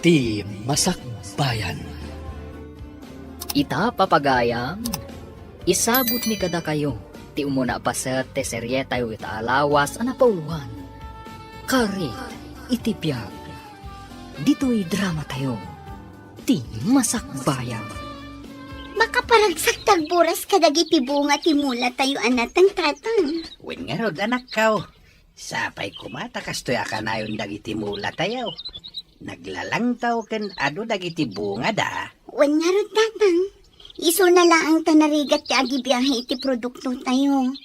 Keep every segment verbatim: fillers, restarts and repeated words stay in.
Ti Masakbayan. Ita, papagayam, isagutmi kadakayo ti umuna a paset ti serietayo ita a lawas a napauluan, Karit iti Biag. Ditoy dramatayo, Ti Masakbayan. Makaparagsak ti agburas kadagiti bunga ti mulatayo a nateng, Tatang. Wen ngarud, anakko. Sapay koma ta kastoy a kanayon dagiti mulatayo. Naglalangtaw ken adu dagiti bungada. Wen ngarud, Tatang. Isuna laeng ta narigat ti agibiahe iti produktotayo.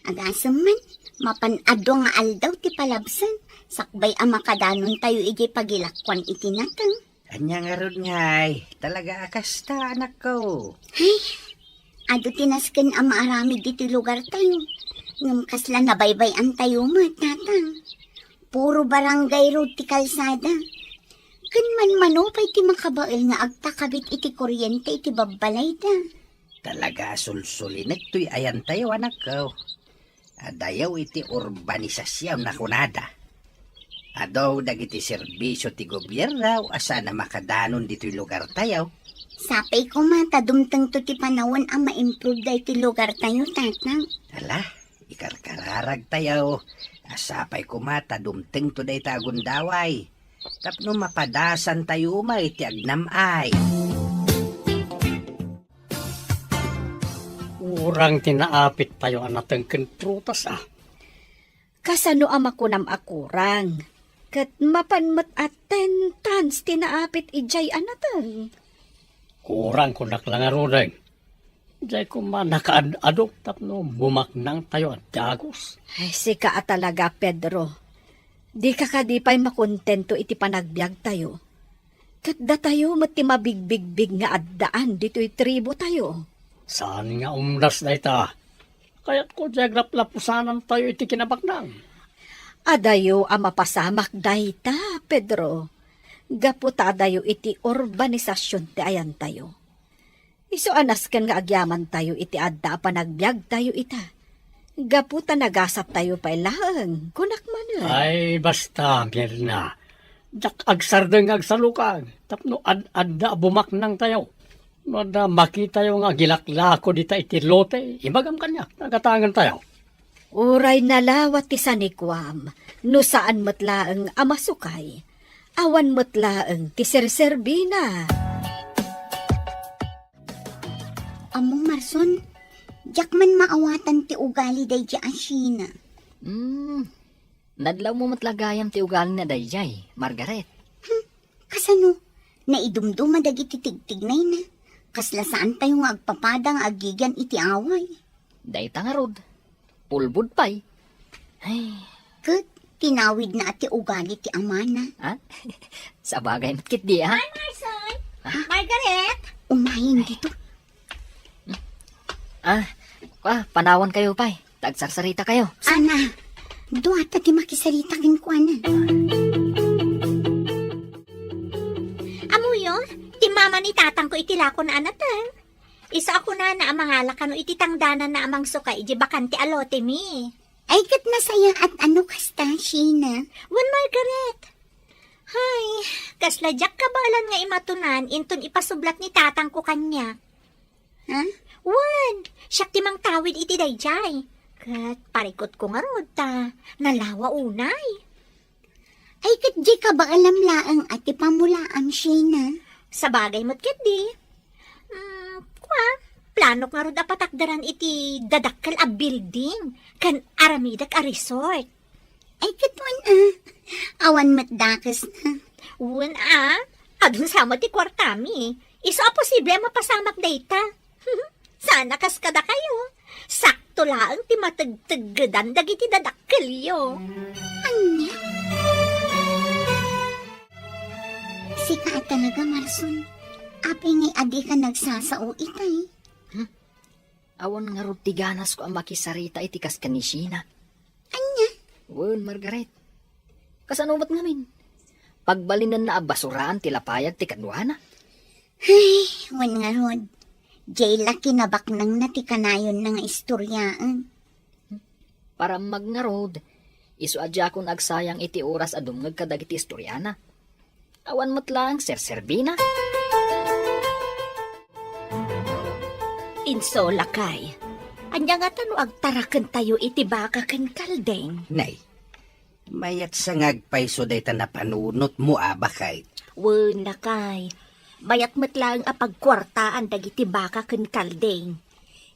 Agasem man, mapan adu nga aldaw ti palabsan, sakbay a makadanontayo idiay pagilakuan iti nateng. Ania ngarud ngay, talaga a kasta, anakko. Ay, adu ti nasken a maaramid ditoy lugartayo. Ngem kasla nabaybay-antayo met, Tatang. Puro barangay road ti kalsada. Ken manmano pay ti makabael nga agtakabit iti kuryente iti babbalayda. Talaga a sulsulinek toy ayantayo, anakko. Adayo iti urbanisasyon a kunada. Adu dagiti serbisio ti gobierno a saan a makadanon ditoy lugartayo. Sapay koma ta dumtengto ti panawen a ma-improve daytoy lugartayo, Tatang. Ala, ikarkararagtayo a sapay koma ta dumtengto dayta a gundaway tapno mapadasantayo met ti agnam-ay. Urang ti naapittayo a nateng ken prutas, a. Kasano a makunam a kurang? Ket mapan met a ten tons ti naapit idiay a nateng. Kurang, kunak la ngaruden. Diay koma nakaad-adu tapno bumaknangtayo a dagus. Ay, sika a talaga, Pedro. Dika kadi pay makontento iti panagbiagtayo. Ket datayo met ti mabigbigbig nga addaan ditoy tribotayo. Saan nga umdas dayta. Kayatko diay aglaplapusanantayo iti kinabaknang. Adayo a mapasamak dayta, Pedro. Gapu ta adayo iti urbanisasyon ti ayantayo. Isu a nasken nga agyamantayo iti adda a panagbiagtayo ita. Gapu ta nagasattayo pay laeng, kunak manen. Ay, basta, Mirna. Diak agsardeng nga agsalukag tapno ad-adda a bumaknangtayo. No adda makitayo nga agilaklako dita iti lote, ibagam kaniak, nagatangentayo. Uray nalawa ti sanikuam, no saan met laeng a masukay, awan met laeng ti serserbina. Ammo, Marson, diak man maawatan ti ugali daydiay a Sheena. Hmm, nadlawmo met la gayam ti ugalina daydiay, Margaret. Hmm, kasano? Naidumduma dagiti tigtignayna. Kasla saantayo nga agpapada nga agigian iti away. Dayta ngarud, pulbod pay. Ay. Ket tinawidna a ti ugali ti amana. Ha? Sabagay met ketdi, ha? Hi, Marson! Ha? Margaret! Umayen dito. Ah, ah, panawankayo pay. Ta agsarsarita kayo. Sana, duata ti makisarita kenkuana. Amoyo, ti mama ni tatangko iti lakon a nateng. Isu a kunana a mangala kano iti tangdananna a mangsukay iti bakante a lotemi. Ay, ket nasayaat a no kasta, Sheena. Wen, Margaret. Hay, kasla diak kabaelan nga imatunan inton ipasublat ni tatangko kaniak. Ha? Wen, siak ti mangtawid iti daydiay. Ket parikutko ngarud ta nalawa unay. Ay, ket diay kabaelam laeng a ti pamulaam, Sheena. Sabagay met ketdi. Mm, kua, planok ngarud a patakderan iti dadakkel a building ken aramidek a resort. Ay, ket wen, a. Awan met dakesna. Wen, a. Adun sa met ti kuartami. Isu a posible a mapasamak dayta. Sana kas kadakayo. Sakto laeng ti mategteggedan dagiti dadakkelyo. Ania? Sika a talaga, Marson. Apay ngay a dika nagsasao itay? Hmm? Awan ngarud ti ganasko a makisarita iti kas ken ni Sheena. Ania? Wen, Margaret. Kasano met ngamin? Pagbalinenna a basuraan ti lapayag ti kaduana. Ay, wen ngarud. Diay la kinabaknangna ti kanayonna nga istoriaen. Parammag ngarud, isu a diakon agsayang iti oras a dumngeg kadagiti istoriana. Awan met laeng serserbina. Inso, lakay, ania ngata no agtarakentayo iti baka ken kalding? Nay, mayat sa nga agpayso dayta napanunotmo a, baket. Wen, lakay, mayat met laeng a pagkuartaan dagiti baka ken kalding.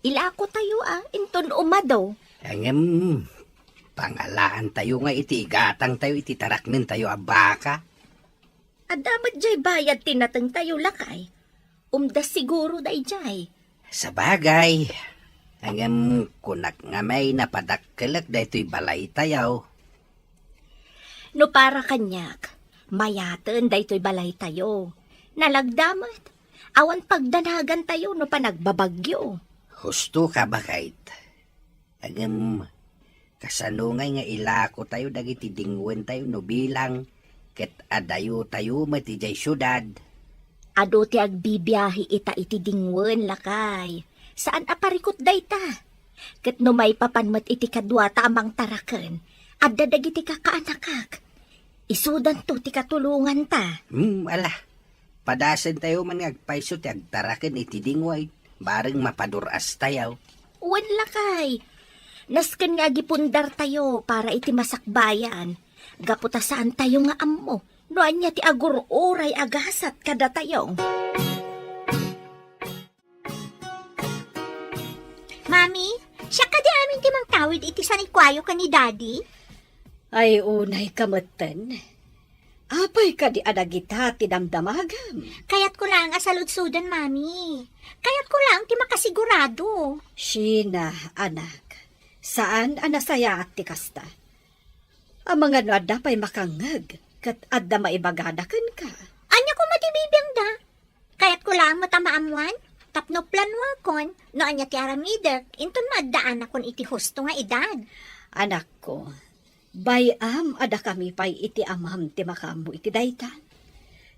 Ilakotayo a, inton umado. Ngem, pangalaantayo nga iti igatangtayo iti taraknentayo a baka. Adda met jay bayad ti natengtayo, lakay. Umdas siguro dayjay. Sabagay, ngem kunak nga may napadakkelek daytoy balaytayo. No para kaniak, mayaten daytoy balaytayo. Nalagda met, awan pagdanagantayo no panagbabagyo. Husto ka, baket. Ngem, kasano ngay nga ilakotayo dagiti dingwentayo no bilang ket adayotayo met idiay siudad? Adu ti agbibiahe ita iti dingwen, lakay. Saan a parikut dayta. Ket no maipapan met iti kaduata a mangtaraken, adda dagiti kakaanakak. Isudanto ti katulonganta. Hmm, ala. Padasentayo man nga agpayso ti agtaraken iti dingwen, bareng mapadur-astayo. Wen, lakay. Nasken nga agipundartayo para iti masakbayan. Gapu ta saantayo nga ammo no ania ti agur-uray a gasat kadatayo. Mami, siak kadi amin ti mangtawid iti sanikuayo ken ni Daddy? Ay, unay ka metten. Apay kadi a dagita ti damdamagam? Kayatko laeng a saludsoden, Mami. Kayatko laeng ti makasigurado. Sheena, anak, saan a nasayaat ti kasta. Amangan no adda pay makangngeg ket adda maibagada kenka. Ania koma ti bibiangda? Kayatko laeng met a maammoan tapno planuakon no ania ti aramidek inton maaddaanakon iti husto nga edad. Anakko, bay-am a dakami pay iti amam ti makaammo iti dayta.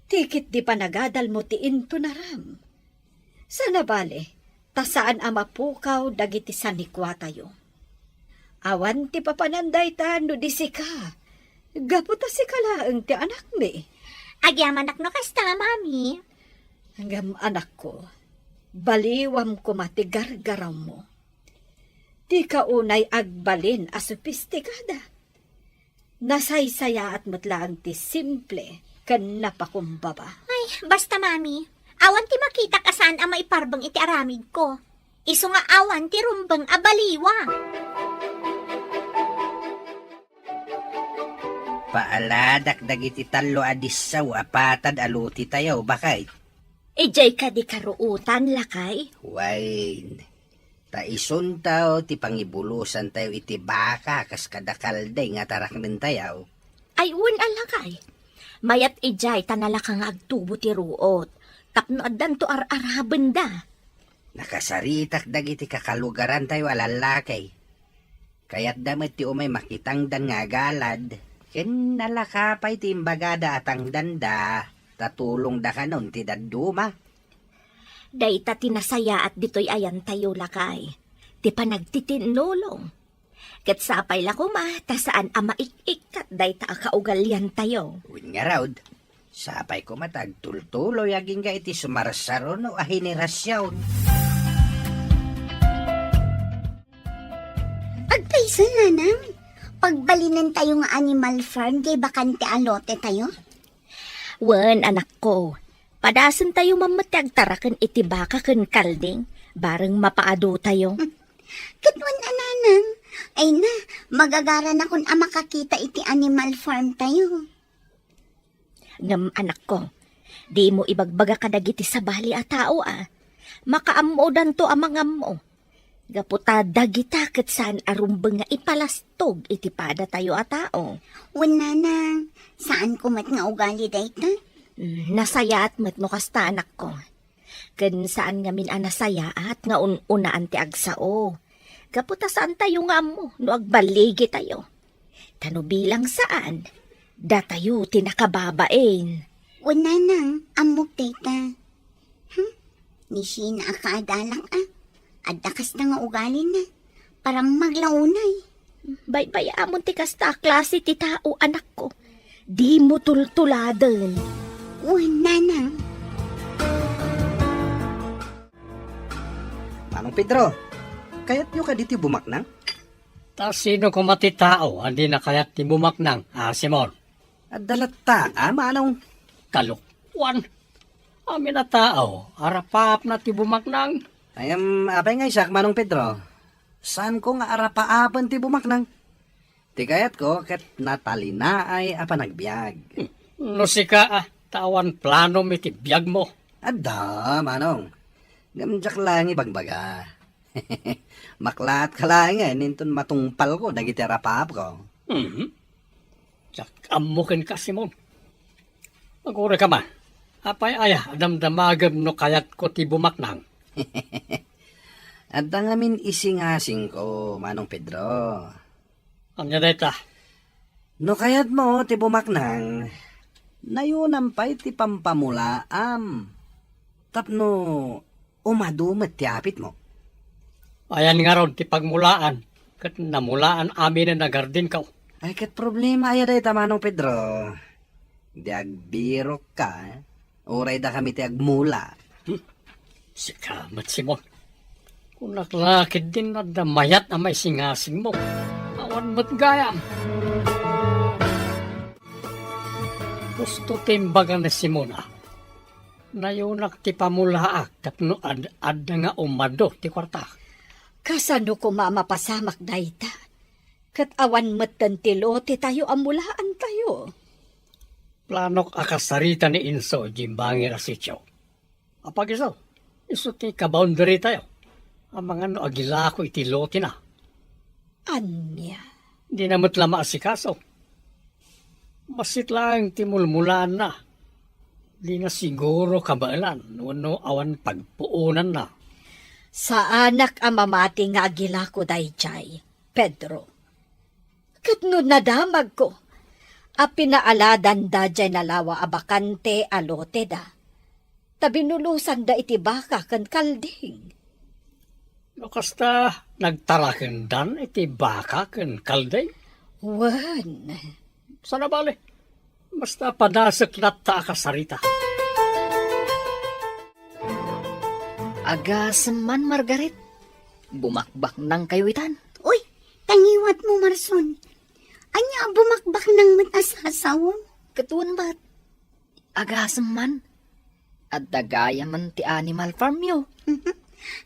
Ti ketdi panagadalmo ti intonaram. Saan a bale, ta saan a mapukaw dagiti sanikuatayo. Awan ti papanan dayta no di sika, gapu ta sika laeng ti anakmi. Agyamanak no kasta, Mami. Ngem anakko, baliwam koma ti gargarawmo. Dika unay agbalin a sopistikada. Nasaysayaat met laeng ti simple ken napakumbaba. Ay, basta, Mami. Awan ti makitak a saan a maiparbeng iti aramidko. Isu nga awan ti rumbeng a baliwa. Paaladak dagiti tallo a dissaw a patad a lotitayo, baket. Idiay kadi karuotan, lakay? Wen, ta isunto ti pangibulosantayo iti baka kas kada kalding a taraknentayo. Ay, wen a, lakay. Mayat idiay ta nalaka nga agtubo ti ruot, tapno addanto ar-arabenda. Nakasaritak dagiti kakalugarantayo a lallaki. Kayatda met ti umay makitangdan nga agalad, ken nalaka pay ti imbagada a tangdanda, ta tulongda kanon ti dadduma. Dayta ti nasayaat ditoy ayantayo, lakay, ti panagtitinnulong. Ket sapay la koma ta saan a maik-ikkat dayta a kaugaliantayo. Wen ngarud, sapay koma ta agtultuloy agingga iti sumarsaruno a henerasion. Agpayso, nanang, pagbalinentayo nga animal farm ti bakante a lotetayo? Wen, anakko. Padasentayo man met ti agtaraken iti baka ken kalding, bareng mapaadutayo. Ket wen a, nanang, ay na, magagaranakon a makakita iti animal farm tayo. Ngem, anakko, dimo ibagbaga kadagiti sabali a tao a makaammodanto a mangammo. Gapu ta dagita ket saan a rumbeng nga ipalastog iti padatayo a tao. Wen, nanang, saanko met nga ugali dayta. Mm, nasayaat met no kasta, anakko. Ken saan ngamin a nasayaat nga un-unaan ti agsao. Gapu ta saantayo nga ammo no agballigitayo. Ta no bilang saan, datayo ti nakababain. Wen, nanang, ammok dayta. Hmm? Ni Sheena a kaadalak a. Adda kasta nga ugalina. Parang maglaunay. Baybay-amon ti kasta a klase ti tao, anakko. Dimo tultuladen. Wen, nanang. Manong Pedro, kayatyo kadi ti bumaknang? Ta sino koma ti tao a dina kayat ti bumaknang, a Simon? Adda latta, a manong. Kalokuan. Amin a tao, arapaapna ti bumaknang. Ay, em, apay nga siak, Manong Pedro? Saanko nga arapaapen ti bumaknang? Ti kayatko ket natalinaay a panagbiag. No sika, a, ta awan planom iti biagmo. Adda, Manong. Ngem diak laeng ibagbaga. Maklaat ka laengen inton matungpalko dagiti arapaapko. Mhm. Diak ammo kenka, Simon. Aguray ka man. Apay aya a damdamagem no kayatko ti bumaknang? Adda ngamin isingasingko, Manong Pedro. Ania dayta? No kayatmo ti bumaknang, nayunam pay ti pampamulaam. Tapno umadu met ti apitmo. Ayan ngarud ti pagmulaan, ket namulaan aminen a gardinko. Ay, ket problema aya dayta, Manong Pedro? Di agbirokka, eh? Uray dakami ti agmula. Hmm. Sika met, Simon. Kunak la ketdin adda mayat a maisingasingmo. Awan met gayam. Gusto ti imbaga ni Simon a, nayunak ti pamulaak tapno ad-, adda nga umadu ti kuarta. Kasano koma a mapasamak dayta? Ket awan metten ti lotetayo a mulaantayo. Planok a kasarita ni Inso idiay bangir a sitio. Apag isu, isu ti kaboundarytayo. Amangan no agilako iti lotena. Ania? Dina met la maasikaso. Bassit laeng ti mulmulaanna. Dina siguro kabaelan wenno awan pagpuonanna. Saanak a mamati nga agilako daydiay, Pedro. Ket no nadamagko a pinaaladanda diay nalawa a bakante a loteda, ta binulosanda iti baka ken kalding. No kasta, nagtarakendan iti baka ken kalding? Wen. Saan a bale, basta padasek latta a kasarita. Agasem man, Margaret. Bumakbaknangkayo itan. Uy, ta ngiwatmo, Marson. Ania a bumakbaknang met a sasaom? Ket wen met. Agasem man. Adda gayamen ti animal farmyo.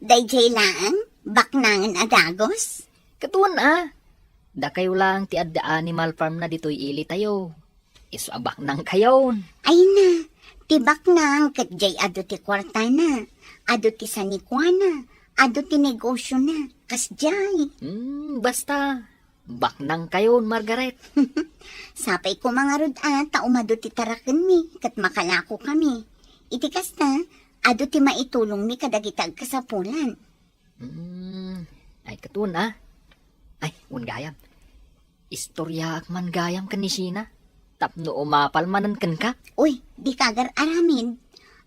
Daydiay laeng, baknangen a dagus? Ket wen a. Dakayo laeng ti adda animal farm na ditoy ilitayo. Isu a baknangkayon. Ay na, ti baknang ket diay adu ti kuartana, adu ti sanikuana, adu ti negosiona, kasdiay. Hmm, basta, baknangkayon, Margaret. Sapay koma ngarud a ta umadu ti tarakenmi ket makalakokami. Iti kasta, adu ti maitulongmi kadagiti agkasapulan. Hmm, ay, ket wen a. Ay, wen gayam. Istoryaak man gayam ken ni Sheena tapno umapal manen kenka. Uy, dika agar-aramid.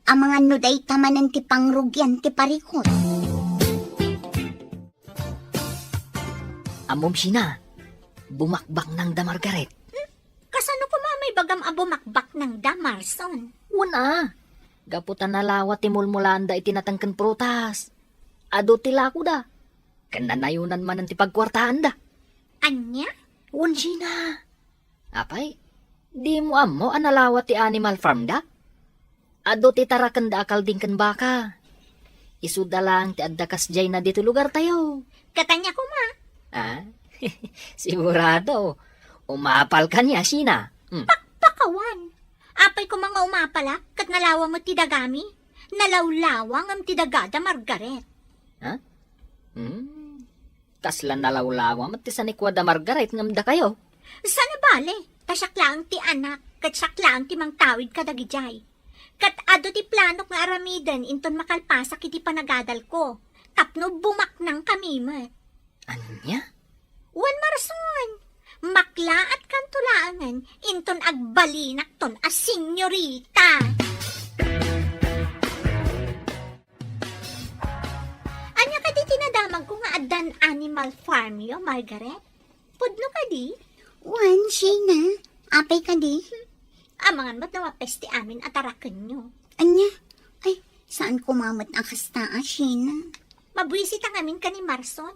Amangan no dayta manen ti pangrugian ti parikut. Ammom, Sheena, bumakbaknangda, Margaret. Hmm? Kasano koma maibagam a bumakbaknangda, Marson? Wen a, gapu ta nalawa ti mulmulaanda iti nateng ken prutas. Adu ti lakoda. Ken nanayonan manen ti pagkuartaanda. Ania? Wen, Sheena. Apay, dimo ammo a nalawa ti animal farmda? Adu ti tarakenda a kalding ken baka. Isuda laeng ti adda kasdiayna ditoy lugartayo. Ket ania koma? Ah? Sigurado. Umapalka nia, Sheena. Hmm. Pakpakawan. Apay koma nga umapalak ket nalawa met ti dagami? Nalawlawa ngem ti dagada, Margaret. Ha? Hmm. Kasla nalawlawa met ti sanikuada, Margaret, ngem dakayo? Saan a bale, ta siak laeng ti anak, ket siak laeng ti mangtawid kadagidiay. Ket adu ti planok nga aramiden inton makalpasak iti panagadalko, tapno bumaknangkami met. Ania? Wen, Marson, maklaatkanto laengen inton agbalinakton a senyorita. Ania kadi ti nadamagko nga addan animal farmyo, Margaret? Pudno kadi? Wen, Sheena, apay kadi? Amangan met no mapes ti amin a tarakenyo. Ania? Ay, saan koma met a kasta a, Sheena. Mabuisita ngamin ken ni Marson.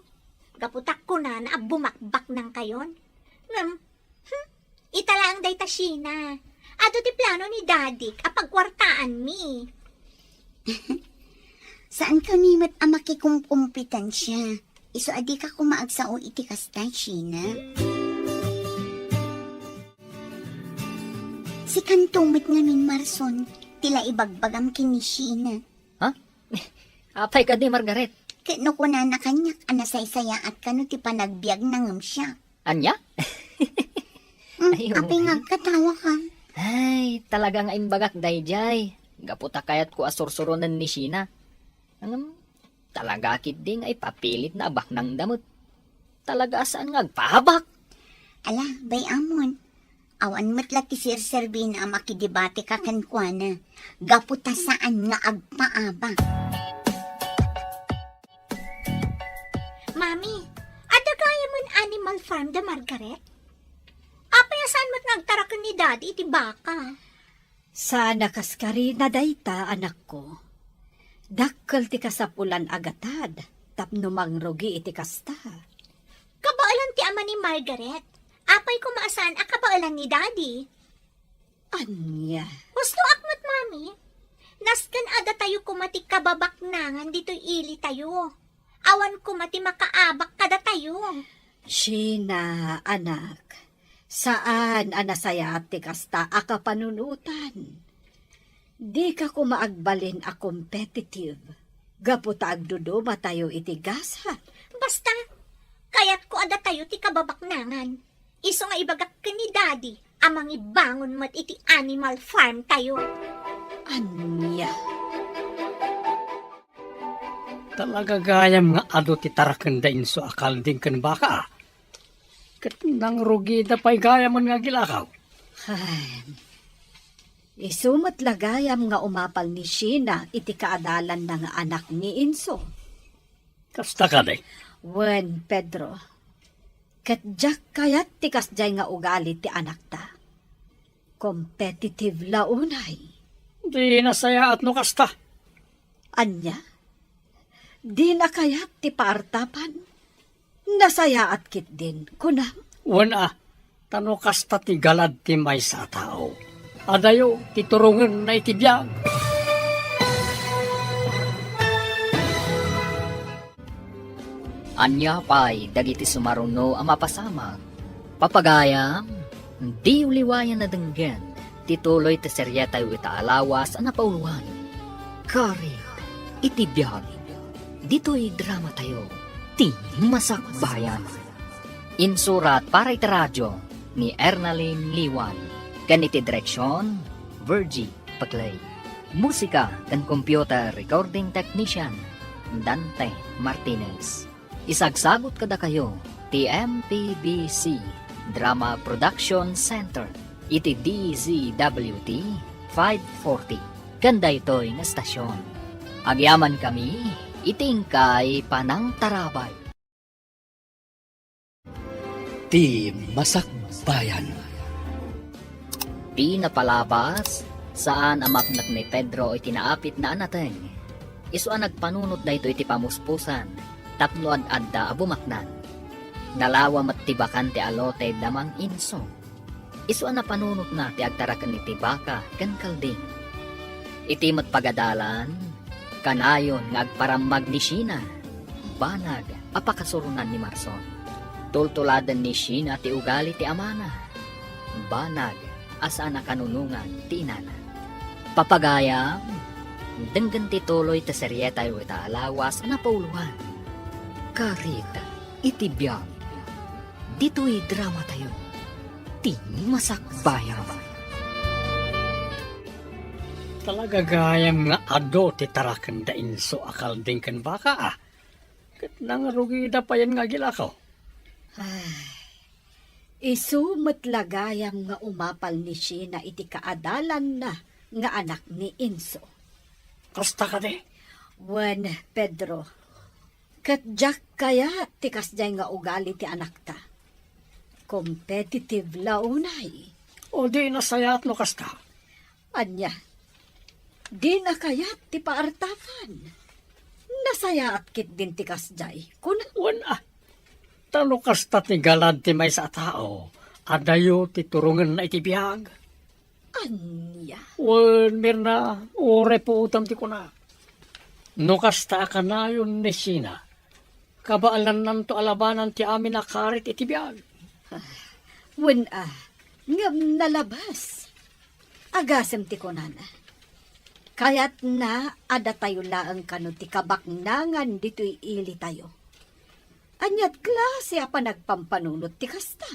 Gapu ta kunana a bumakbaknangkayon. Ngem, hmm, ita laeng dayta, Sheena. Adu ti plano ni Dadik a pagkuartaanmi. Saan kami met a makikumkompetensia. Isu a dika koma agsao iti kasta, Sheena. Sikanto met ngamin, Marson, ti la ibagbagam ken ni Sheena. Ha? Apay kadi, Margaret? Ket no kunana kaniak a nasaysayaat kano ti panagbiagna ngem siak. Ania? Hmm, Ay, apay nga agkatawa ka? Ay, talaga nga imbagak daydiay. Gapu ta kayatko a sursuronen ni Sheena. Ngem, talaga ketdi nga ipapilitna a baknangda met. Talaga a saan nga agpaabak. Ala, bay-amon. Awan met la ti serserbina a makidebateka kenkuana. Gapu ta saan nga agpaabak. Mami, adda gayamen animal farm da Margaret? Apay a saan met nga agtaraken ni Daddy iti baka? Saan a kas karina dayta, anakko. Dakkel ti kasapulan a gatad tapno mangrugi iti kasta. Kabaelan ti ama ni Margaret. Apay koma a saan a kabaelan ni Daddy? Ania? Hustoak met, Mami. Nasken a datayo koma ti kababaknangan ditoy ilitayo. Awan koma ti makaabak kadatayo. Sheena, anak, saan a nasayaat ti kasta a kapanunotan. Dika koma agbalin a competitive gapu ta agdudumatayo iti gasat. Basta, kayatko a datayo ti kababaknangan. Isu nga ibagak ken ni Daddy a mangibangon met iti animal farm tayo. Ania? Talaga gayam nga adu ti taraken da inso a kalding ken baka, a. Ket nangrugida pay gayamen nga agilakaw. Ay, isu met la gayam nga umapal ni Sheena iti kaadalanna nga anak ni Inso. Kasta kadi? Wen, Pedro. Ket diak kayat ti kasdiay nga ugali ti anakta. Competitive la unay. Di nasayaat no kasta. Ania? Dina kayat ti paartapan? Nasayaat ketdin, kunam? Wen a, ta no kasta ti galad ti maysa a tao, adayo ti turongenna iti biag. Ania pay dagiti sumaruno a mapasamak? Papagayam, diyo liwayan a denggen ti tuloy ti serietayo ita a lawas a napauloan, Karit iti Biag. Ditoy dramatayo, ti Masakbayan. Insurat para iti radio ni Ernalyn Liwan, ken iti direksion, Virgie Paclay. Musika ken computer recording technician, Dante Martinez. Isagsagut kadakayo ti M P B C Drama Production Center iti D Z W T five forty ken daytoy nga estasion. Agyamankami iti inkay panangtarabay. Ti Masakbayan. Ti napalabas, saan a mapnek ni Pedro iti naapitna a nateng. Isu a nagpanunot daytoy iti pamuspusan tapno ad-adda a bumaknang. Nalawa met ti bakan ti alote da Mang Inso. Isu a napanunotna ti agtaraken iti baka ken kalding. Iti met pagadalan, kanayon nga agparammag ni Sheena, banag a pakasuronan ni Marson. Tultuladen ni Sheena ti ugali ti amana, banag a saan a kanunongan ti inana. Papagayam, denggen ti tuloy ti serietayo ita a lawas a napauloan, Karit iti Biag. Ditoy dramatayo, ti Masakbayan. Talaga gayam nga adu ti taraken da Inso a kalding ken baka, a. Ket nangrugida payen nga agilakaw. Ay, isu met la gayam nga umapal ni Sheena iti kaadalanna nga anak ni Inso. Kasta kadi? Wen, Pedro, ket diak kayat ti kasdiay nga ugali ti anakta. Competitive la unay. O di nasayaat no kasta. Ania, dina kayat ti paartakan? Nasayaat ketdin ti kasdiay, kuna. Wen a, ta no kasta ti galad ti maysa a tao, adayo ti turongenna iti biag. Ania? Wen, Mirna, uray puotam ti kuna. No kasta a kanayon ni Sheena, kabaelannanto a labanan ti amin a karit iti biag. Ah, wen a, ngem nalabas. Agasem ti kunana. Kayatna a datayo laeng kano ti kabaknangan ditoy ilitayo. Aniat klase a panagpampanunot ti kasta?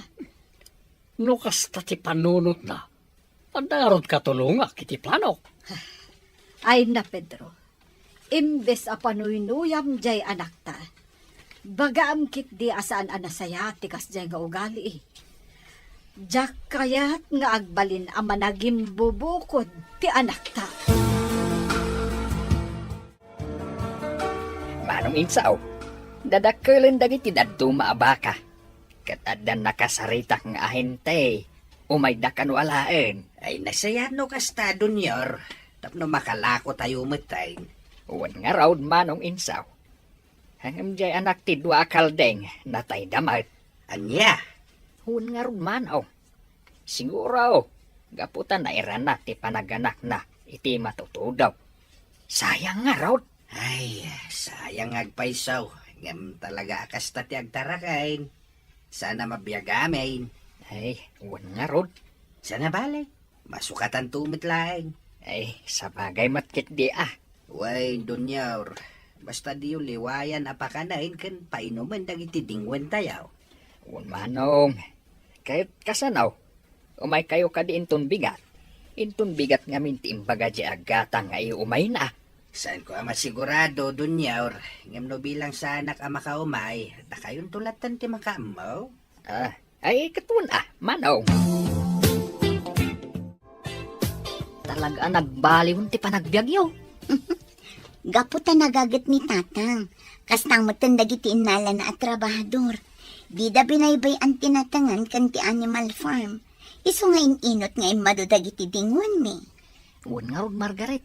No kasta ti panunotna, adda ngarud katulongak iti planok. Ay na, Pedro. Imbes a panuynuyam jay anakta, bagaam ketdi a saan a nasayaat ti kasjay nga ugali. Diak kayat nga agbalin a managimbubukod ti anakta. Manong Insaw, dadakkelen dagiti dadduma a baka. Ket adda nakasaritak nga ahente, umayda kano alaen. Ay, nasayaat no kasta, Dunior, tapno makalakotayo metten. Wen ngarud, Manong Insaw. Ngem jay anak ti dua a kaldeng, natayda met. Ania? Wen ngarud, Manong. Siguro, gapu ta nairana ti panaganakna iti matutudo. Sayang ngarud. Ay, sayang nga agpayso, ngem talaga a kasta ti agtaraken. Saan a mabiag amin. Ay, wen ngarud. Saan a bale, masukatanto met laeng. Ay, sabagay met ketdi a. Wen, Dunior, basta diyo liwayan a pakanen ken painumen dagiti dingwentayo. Wen, Manong. Ket kasano? Umaykayo kadi inton bigat? Inton bigat ngamin ti imbaga diay aggatang nga iumayna. Saanko a masigurado, Dunior, ngem no bilang saanak a makaumay, dakayonto latten ti makaammo. Ah, ay, ket wen a, Manong. Talaga a nagbaliwen ti panagbiagyo. Gapu ta nagaget ni Tatang, kasta metten dagiti innalana a trabahador. Dida binaybay-an ti natengen ken ti animal farm. Isu nga in-inut nga immadu dagiti dingwenmi. Wen ngarud, Margaret.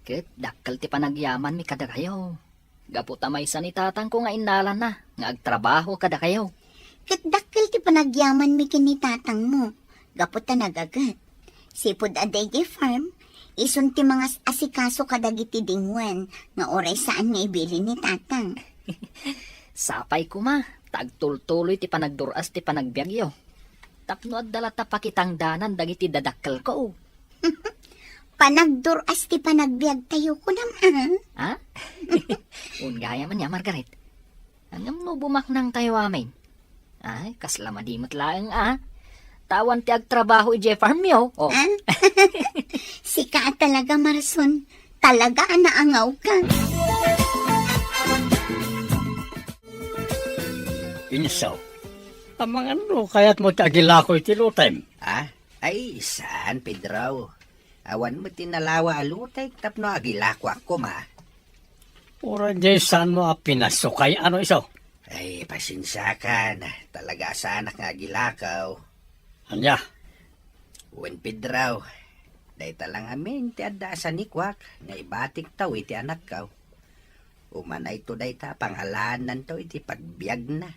Ket dakkel ti panagyamanmi kadakayo. Gapu ta maysa ni tatangko nga innalana nga agtrabaho kadakayo. Ket dakkel ti panagyamanmi ken ni tatangmo, gapu ta nagaget. Sipud a daydiay farm, isun ti mangas-asikaso kadagiti dingwen nga uray saan nga ibilin ni tatang. Sapay koma, ta agtultuloy ti panagdur-as ti panagbiagyo. Tapno adda latta pakitangdanan dagiti dadakkelko. Panagdur-as ti panagbiagtayo, kunam, a? Ha? Wen gayam ania, Margaret. Ngem no bumaknangtayo amin. Ay, kasla madi met laeng a. Ta awan ti agtrabaho idiay farmyo, o. A? Sika a talaga, Marson. Talaga a naangawka. Insaw, amangan no kayatmo ti agilako iti lotayem? A? Ay, saan, Pedro. Awan met ti nalawa a lotayek tapno agilakoak koma. Uray diay saanmo a pinasukay, a, Insaw? Ay, pasensiakan. Talaga a saanak nga agilako. Ania? Wen, Pedro, dayta la ngamin ti adda a sanikuak nga ibatikto iti anakko. Umanayto dayta a pangalaannanto iti pagbiagna.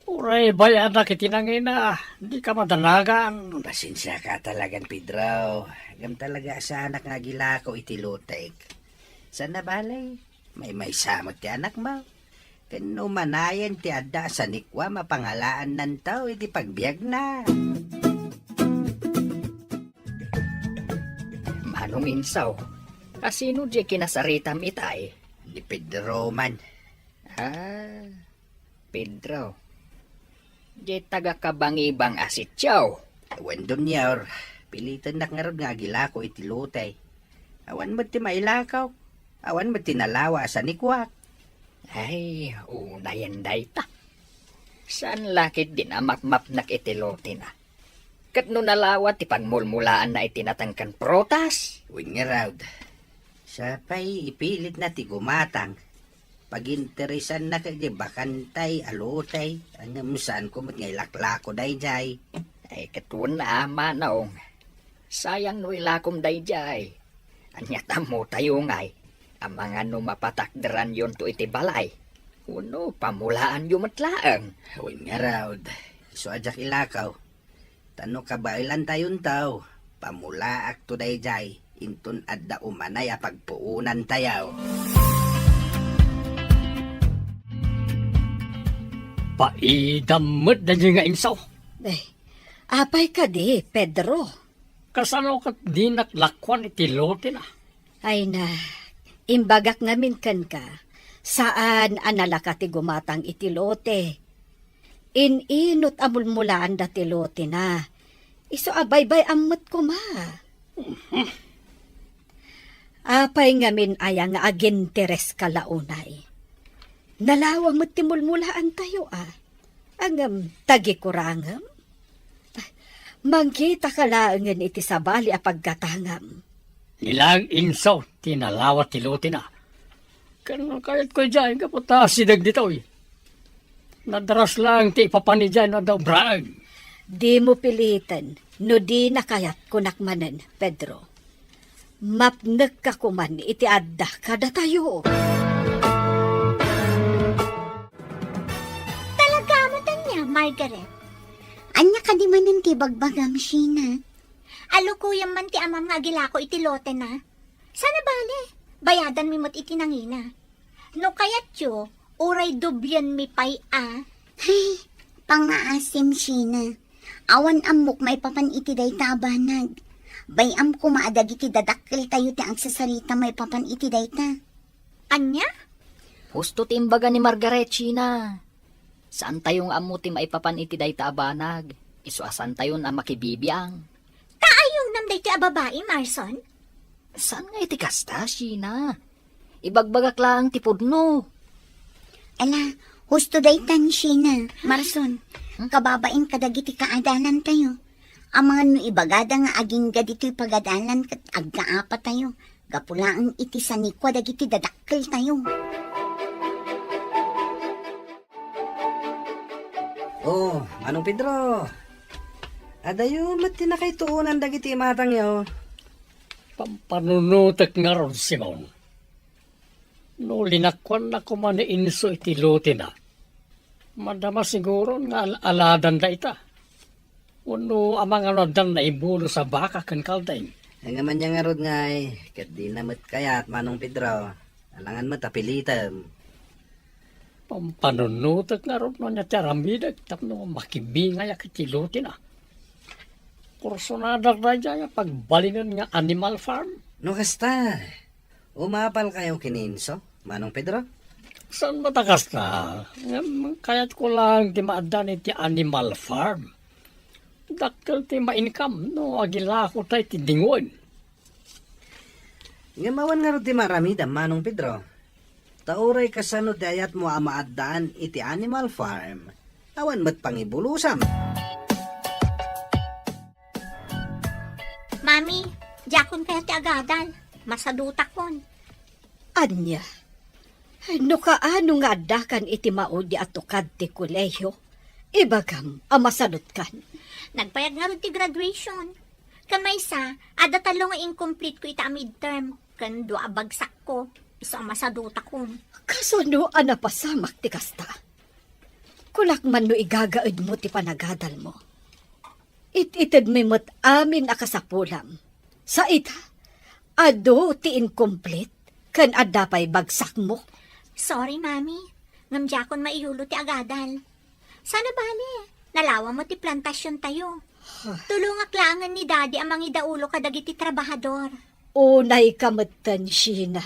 Uray bay-anak iti nangina, dika madanagan. Pasensiaka talagan, Pedro. Ngem talaga a saanak nga agilako iti lotayek. Saan a bale, maymaysa met ti anakmo. Ken no umanayen ti adda a sanikuam a pangalaannanto iti pagbiagna. Manong Insaw, a sino diay kinasaritam itay? Ni Pedro man. A, Pedro. Diay taga-Kabangibang a sitio. Wen, Dunior, pilitennak ngarud nga agilako iti lotay. Awan met ti mailakaw. Awan met ti nalawa a sanikuak. Ay, unayen dayta. Saan la ketdin a mapmapnak iti lotena? Ket no nalawa ti pagmulmulaanna iti nateng ken prutas? Wen ngarud, sapay ipilitna ti gumatang. Paginteresanna ket diay bakantay a lotay, ngem saanko met nga ilaklako daydiay. Ay, ket wen a, Manong. Sayang no ilakom daydiay. Ania ti ammotayo ngay, amangan no mapatakderanyonto iti balay, wenno pamulaanyo met laeng? Wen ngarud, isu a diak ilakaw. Ta no kabaelantayonto, pamulaakto daydiay inton adda umanay a pagpuonantayo. Paidam met daydiay nga insaw. Eh, apay kadi, Pedro? Kasano ket dinak lakuan iti lotena? Ay na, imbagak ngamin kenka, saan a nalaka ti gumatang iti lote. In-inut a mulmulaanda ti lotena. Isu a baybay-am met koma. Apay ngamin aya nga agintereska la unay? Nalawang met ti mulmulaantayo, a. Ngem, tagikurangem? Mangkitaka laengen iti sabali a paggatangam. Ni laeng insaw ti nalawa ti lotena. Ken kayatko idiay gapu ta asideg ditoy. Nadaras laeng ti ipapan idiay no adda ubraen. Dimo piliten no dina kayat, kunak manen, Pedro. Mapnekka koman iti adda kadatayo. Talaga met ania, Margaret? Ania kadi manen ti ibagbagam, Sheena? Alukuyem man ti amam nga agilako iti lotena. Saan a bale, bayadanmi met iti nangina. No kayatyo, uray doblienmi pay a. Hay, pangngaasim, Sheena. Awan ammok maipapan iti dayta a banag. Bay-am koma a dagiti dadakkeltayo ti agsasarita maipapan iti dayta. Ania? Husto ti imbaga ni Margaret, Sheena. Saantayo nga ammo ti maipapan iti dayta a banag. Isu a saantayon a makibibiang. Ta ayonam daytoy a babai, Marson? Saan nga iti kasta, Sheena? Ibagbagak laeng ti pudno. Ala, husto daytan, Sheena, Marson. Hmm? Kababain kadagiti kaadalantayo. Amangan no ibagada nga agingga ditoy pagadalan ket agkaapatayo. Gapu laeng iti sanikua dagiti dadakkeltayo. Oh, Manong Pedro. Adayo met ti nakaituonan dagiti imatangyo. Pampanunotek ngarud, Simon. No linakuanna koma ni Inso iti lotena, madama siguron nga al-aladan dayta. Wenno amangan no addan naibulos a baka ken kalding. Ngem ania ngarud ngay, ket dina met kayat, Manong Pedro. Alangan met a pilitem. Pampanunotek ngarud no ania ti aramidek tapno makibingayak iti lotena. Kursonadak daydiay a pagbalinen nga animal farm. No kasta, umapalkayo ken ni Inso, Manong Pedro? Saan met a kasta? Ngem kayatko laeng ti maaddan iti animal farm. Dakkel ti ma-income no agilakota iti dingoen. Ngem awan ngarud ti maaramidam, Manong Pedro. Ta uray kasano ti ayatmo a maaddaan iti animal farm, awan met pangibulosam. Mami, diakon kayat ti agadal. Masadutakon. Ania? No kaano nga addakan iti maudi a tukad ti kolehiyo, ibagam a masadutkan. Nagpayag ngarud ti graduation. Ken maysa, adda tallo nga incomplete ko ita a midterm, ken dua a bagsakko. Isu a masadutakon. Kasano a napasamak ti kasta? Kunak man no igagaedmo ti panagadalmo. It-itedmi met amin a kasapulam. Sa ita, adu ti incomplete ken adda pay bagsakmo. Sorry, Mami. Ngem diakon maiyulo ti agadal. Saan a bale, nalawa met ti plantasiontayo. Tulongak laengen ni Daddy a mangidaulo kadagiti trabahador. Unayka metten, Sheena.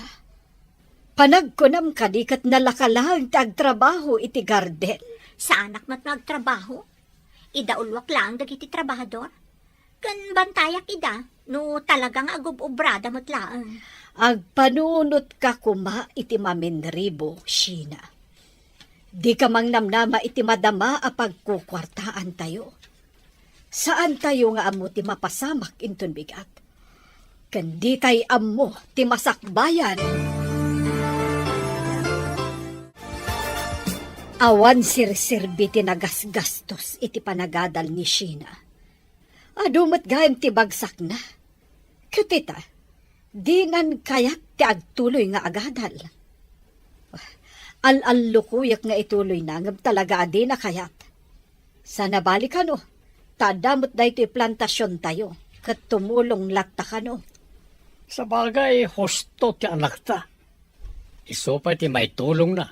Panagkunam kadi ket nalaka laeng ti agtrabaho iti garden? Saanak met nga agtrabaho. Idauloak laeng dagiti trabahador. Ken bantayak ida no talaga nga agub-ubrada met laeng. Agpanunotka koma iti maminribo, Sheena. Dika mangnamnama iti madama a pagkukuartaantayo. Saantayo nga ammo ti mapasamak inton bigat. Ken ditay ammo ti masakbayan. Awan serserbi ti nagasgastos iti panagadal ni Sheena. Adu met gayam ti bagsakna. Ket ita, dinan kayat ti agtuloy nga agadal. Al-allukoyek nga ituloyna, ngem talaga a dina kayat. Sana bali kano, ta adda met daytoy plantasiontayo, ket tumulong latta kano. Sabagay, husto ti anakta. Isu pay ti maitulongna.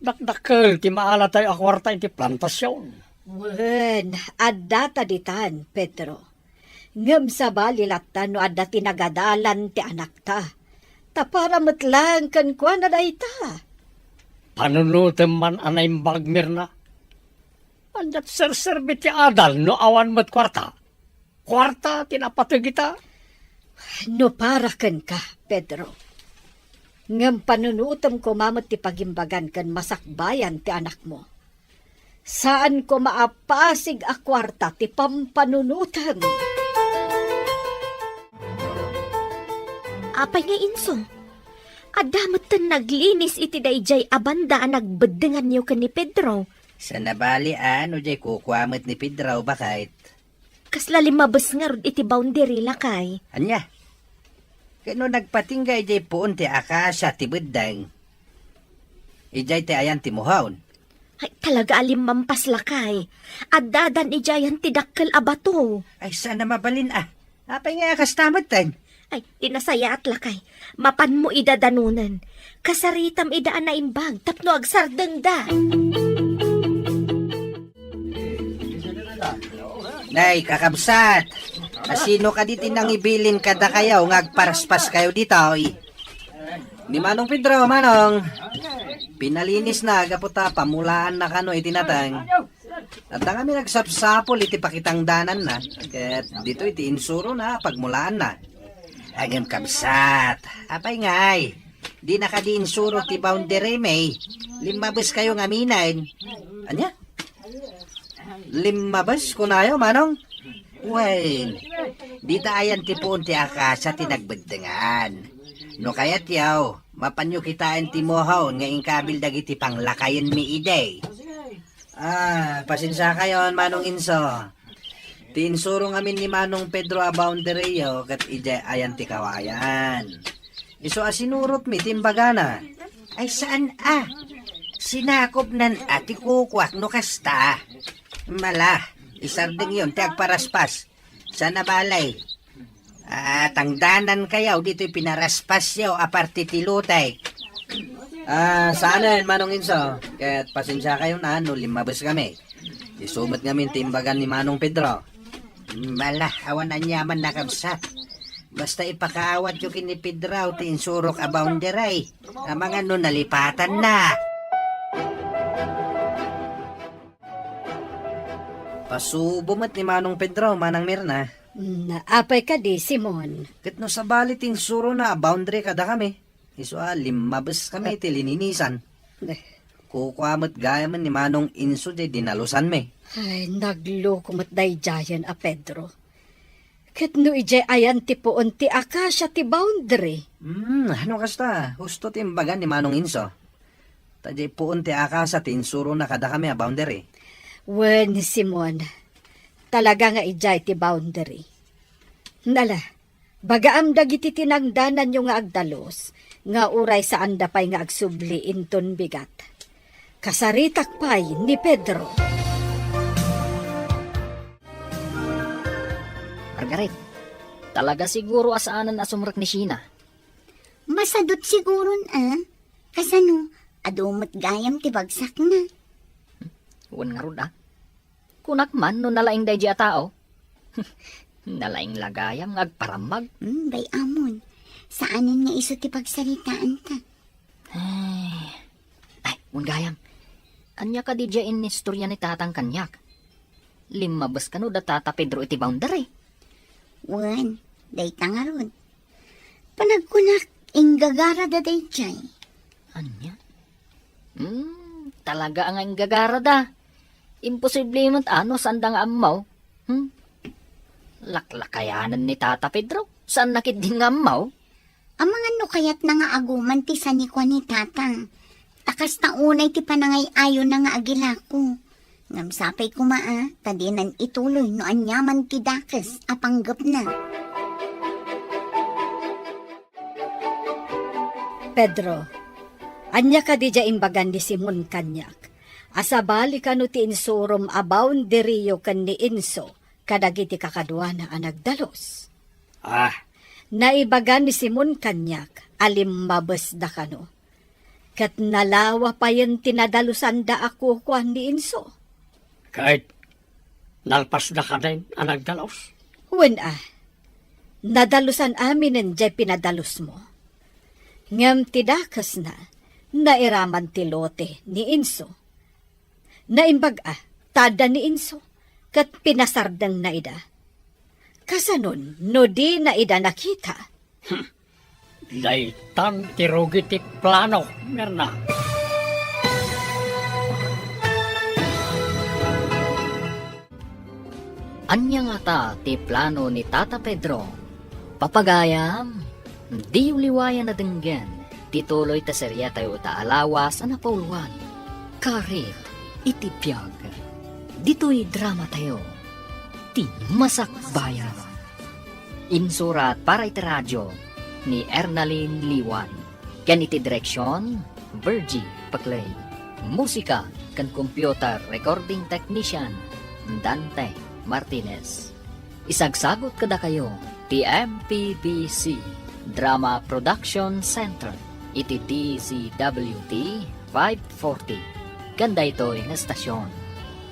Dakdakkel ti maalatayo a kuarta iti plantasion. Wen, adda ta ditan, Pedro. Ngem sabali latta no adda ti nagadalan ti anakta. Ta para met laeng kenkuana dayta. Panunotem man a naimbag, Mirna. Ania't serserbi ti adal no awan met kuarta? Kuarta ti napateg ita. No para kenka, Pedro. Ngem panunotem koma met ti pagimbagan ken masakbayan ti anakmo. Saan koma a pasig a kuarta ti pampanunotem. Apay nga inso? Adda metten naglinis iti daydiay a banda a nagbeddenganyo ken ni Pedro? Sana bali a no diay kukua met ni Pedro, baket. Kasla limmabes ngarud iti boundary, lakay. Ania? Ket no nagpatingga idiay puon ti akasia ti beddeng, idiay ti ayan ti muhaon. Ay, talaga a limmampas, lakay. Addadan idiayan ti dakkel a bato. Ay, sana mabalin a. Apay nga a kasta metten? Ay, ti nasayaat, lakay. Mapanmo ida danonen. Kasaritam ida a naimbag tapno agsardengda. Nay, kakabsat, asino kadi ti nangibilin kadakayo nga agparaspaskayo ditoy? Ni Manong Pedro, Manong. Pinalinisna gapu ta pamulaanna kano iti nateng. Adda ngamin agsapsapul iti pakitangdananna, ket ditoy ti insurona a pagmulaanna. Ngem kabsat, apay ngay? Dina kadi insuro ti boundary, May? Limmabeskayo ngaminen. Ania? Limmabes, kunayo, Manong? Wen, dita ayan ti puon ti akasia ti nagbeddengan. No kayatyo, mapanyo kitaen ti muhaon nga inkabil dagiti panglakayenmi idi. Ah, pasensiakayon, Manong Inso. Ti insuro ngamin ni Manong Pedro a boundaryyo ket idiay ayan ti kawayan. Isu a sinurotmi ti imbagana. Ay, saan a? Sinakopnan a ti kukuak no kasta. Mala, isardengyon ti agparaspas. Sana balay. Ah, tangdanankayo ditoy pinaraspasyo a parte ti lotay. Ah, saanen, Manong Inso. Ket pasensiakayon a no limmabeskami. Isu met ngamin ti imbagan ni Manong Pedro. Mala, awan aniaman, nakabsat. Basta ipakaawatyo ken ni Pedro ti insurok a boundary. Amangan no nalipatanna. Pasubo met ni Manong Pedro, Manang Mirna. Mm, apay kadi, Simon? Ket no sabali ti insurona a boundary kadakami, isu a limmabeskami iti lininisan. Eh. Kukua met gayamen ni Manong Inso diay dinalusanmi. Ay, nagloko met daydiayen a Pedro. Ket no idiay ayan ti puon ti akasia ti boundary? Hmm, no kasta, husto ti imbagan ni Manong Inso. Ta diay puon ti akasia ti insurona kadakami a boundary. Wen, Simon, talaga nga idiay ti boundary. Nala, bagaam dagiti tinangdananyo nga agdalus, nga uray saanda pay nga agsubli inton bigat. Kasaritak pay ni Pedro. Margaret, talaga siguro a saanen a sumrek ni Sheena. Masadut siguron, a? Kasano, adu met gayam ti bagsakna? Wen ngarud, a? Kunak man no nalaing daydi a tao. Nalaing la gayam nga agparammag. Hmm, bay-amon. Saanen nga isu ti pagsaritaanta. Ay. Ay, wen gayam. Ania kadi diay inistorya ni tatang kaniak? Limmabes kano da tata Pedro iti boundary? Wen, dayta ngarud. Panagkunak, inggagarada daydiay. Ania? Hmm, talaga a nga inggagarada. Imposible met a no saanda nga ammo. Hmm? Laklakayanan ni Tata Pedro. Saanna ketdin nga ammo? Amangan no kayatna nga aguman ti sanikua ni Tata. Ta kasta unay ti panangay-ayona nga agilako. Ngem sapay koma a, ta dinan ituloy no aniaman ti dakes a panggepna. Pedro, ania kadi diay imbagan ni Simon kaniak? A sabali kano ti insurom a boundaryo ken ni Enzo kadagiti kakaduana a nagdalus? Ah. Naibaga ni Simon kaniak a limmabesda kano. Ket nalawa payen ti nadalosanda a kukuan ni Enzo. Ket nalpasda kaden a nagdalus? Wen a, nadalosan aminen diay pinadalosmo. Ngem ti dakesna, nairaman ti lote ni Enzo. Naimbag a, ta adda ni Enzo, ket pinasardengna ida. Kasanon no dina ida nakita? Hmm. Daytan ti rugi ti plano, Mirna. Ania ngata ti plano ni Tata Pedro? Papagayam, diyo liwayan a denggen ti tuloy ta seriatayo ita a lawas a napauluan, Karit iti Biag. Ditoy dramatayo, Ti Masakbayan. Insurat para iti radio ni Ernalyn Liwan. Ken iti direksion, Virgie Paclay. Musika ken computer recording technician, Dante Martinez. Isagsagut kadakayo ti M P B C Drama Production Center iti D Z W T five forty ken daytoy nga estasion.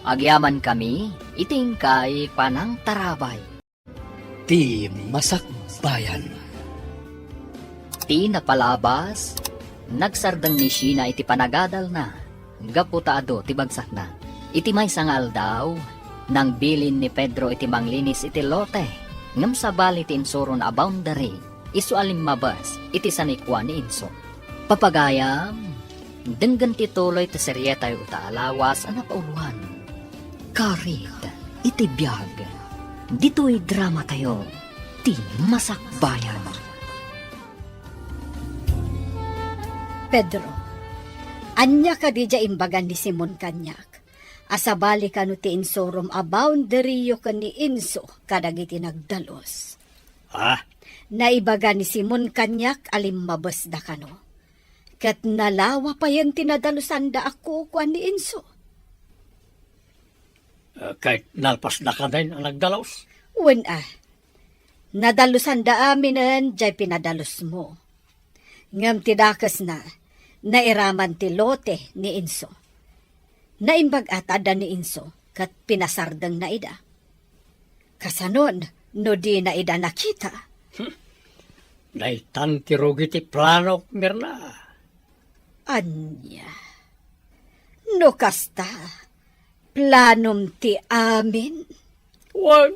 Agyamankami iti inkay panangtarabay. Ti Masakbayan. Ti napalabas, nagsardeng ni Sheena iti panagadalna gapu ta adu ti bagsakna. Iti maysa nga aldaw, nangbilin ni Pedro iti manglinis iti lote, ngem sabali ti insuron a boundary, isu a limmabas iti sanikua ni Enzo. Papagayam, denggen ti tuloy ti serietayo ita a lawas a napauluan, Karit iti Biag. Ditoy dramatayo, Ti Masakbayan. Pedro, ania kadi diay imbagan ni Simon kaniak? A sabali kano ti insurom a boundaryo ken ni Enzo kadagiti nagdalus. Ah? Naibaga ni Simon kaniak a limmabesda kano. Ket nalawa payen ti nadalosanda a kukuan ni Enzo. Eh, ket nalpasda kaden a nagdalus? Wen a, nadalosanda aminen diay pinadalusmo. Ngem ti dakesna, nairaman ti lote ni Enzo. Naimbag a ta adda ni Enzo ket pinasardengna ida. Kasanon no dina ida nakita? Hmm. Daytan ti rugi ti planok, Mirna. Ania? No kasta, planom ti amin? Wen,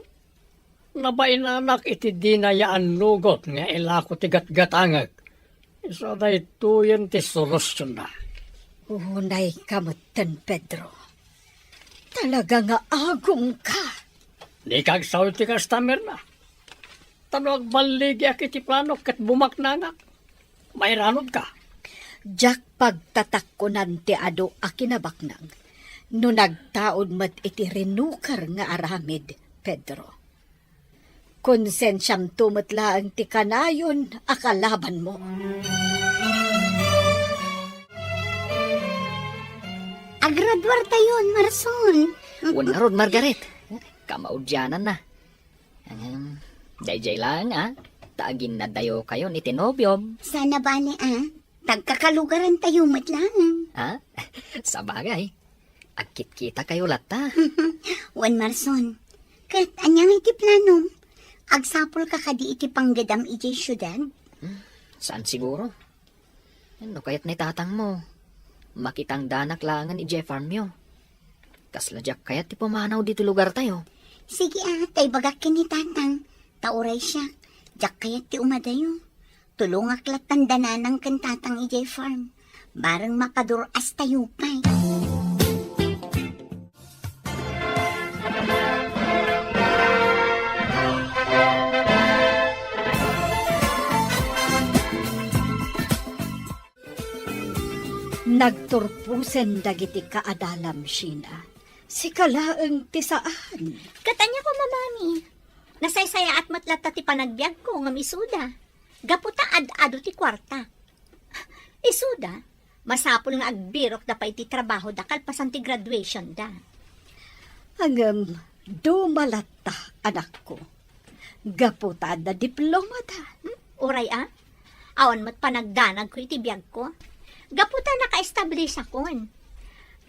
nabainanak iti dina ya annugot nga ilako ti gatgatangek. Isu a daytoyen ti solutionna. Unayka metten, Pedro. Talaga nga agumka. Dika agsaw iti kasta, Mirna. Ta no agballigiak iti planok ket bumaknangak, mairanudka. Diak pagtatakkonan ti adu a kinabaknang no nagtaud met iti rinuker nga aramid, Pedro. Konsensiamto met laeng ti kanayon a kalabanmo. Agraduartayon, Marson. Wen ngarud, Margaret. Kamaudiananna. Em, daydiay laeng, a, ta aginnadayokayon iti nobiom. Sana bale, a. Tagkakalugarantayo met laeng. Ha? Sabagay. Agkitkitakayo latta. Wen, Marson. Ket ania ngay ti planom? Agsapulka kadi iti panggedam idiay siudad? Hmm, saan siguro. No kayat ni tatangmo, makitangdanak laengen idiay farmyo. Kasla diak kayat ti pumanaw ditoy lugartayo. Sige a, ta ibagak ken ni tatang, ta uray siak, diak kayat ti umadayo. Tulongak lattan da nanang ken tatang idiay farm. Bareng mapadur-astayo pay. Nagturposen dagiti kaadalam, Sheena. Sika laeng ti saan. Ket ania koma, Mami? Nasaysayaat met latta ti panagbiagko ngem isuda. Gapu ta ad-adu ti kuarta. Isuda, masapul nga agbirokda pay ti trabahoda kalpasan ti graduationda. Ngem, duma latta, anakko. Gapu ta adda diplomada. Hmm? Uray a? Awan met panagdanagko iti biagko. Gapu ta nakaestablisakon.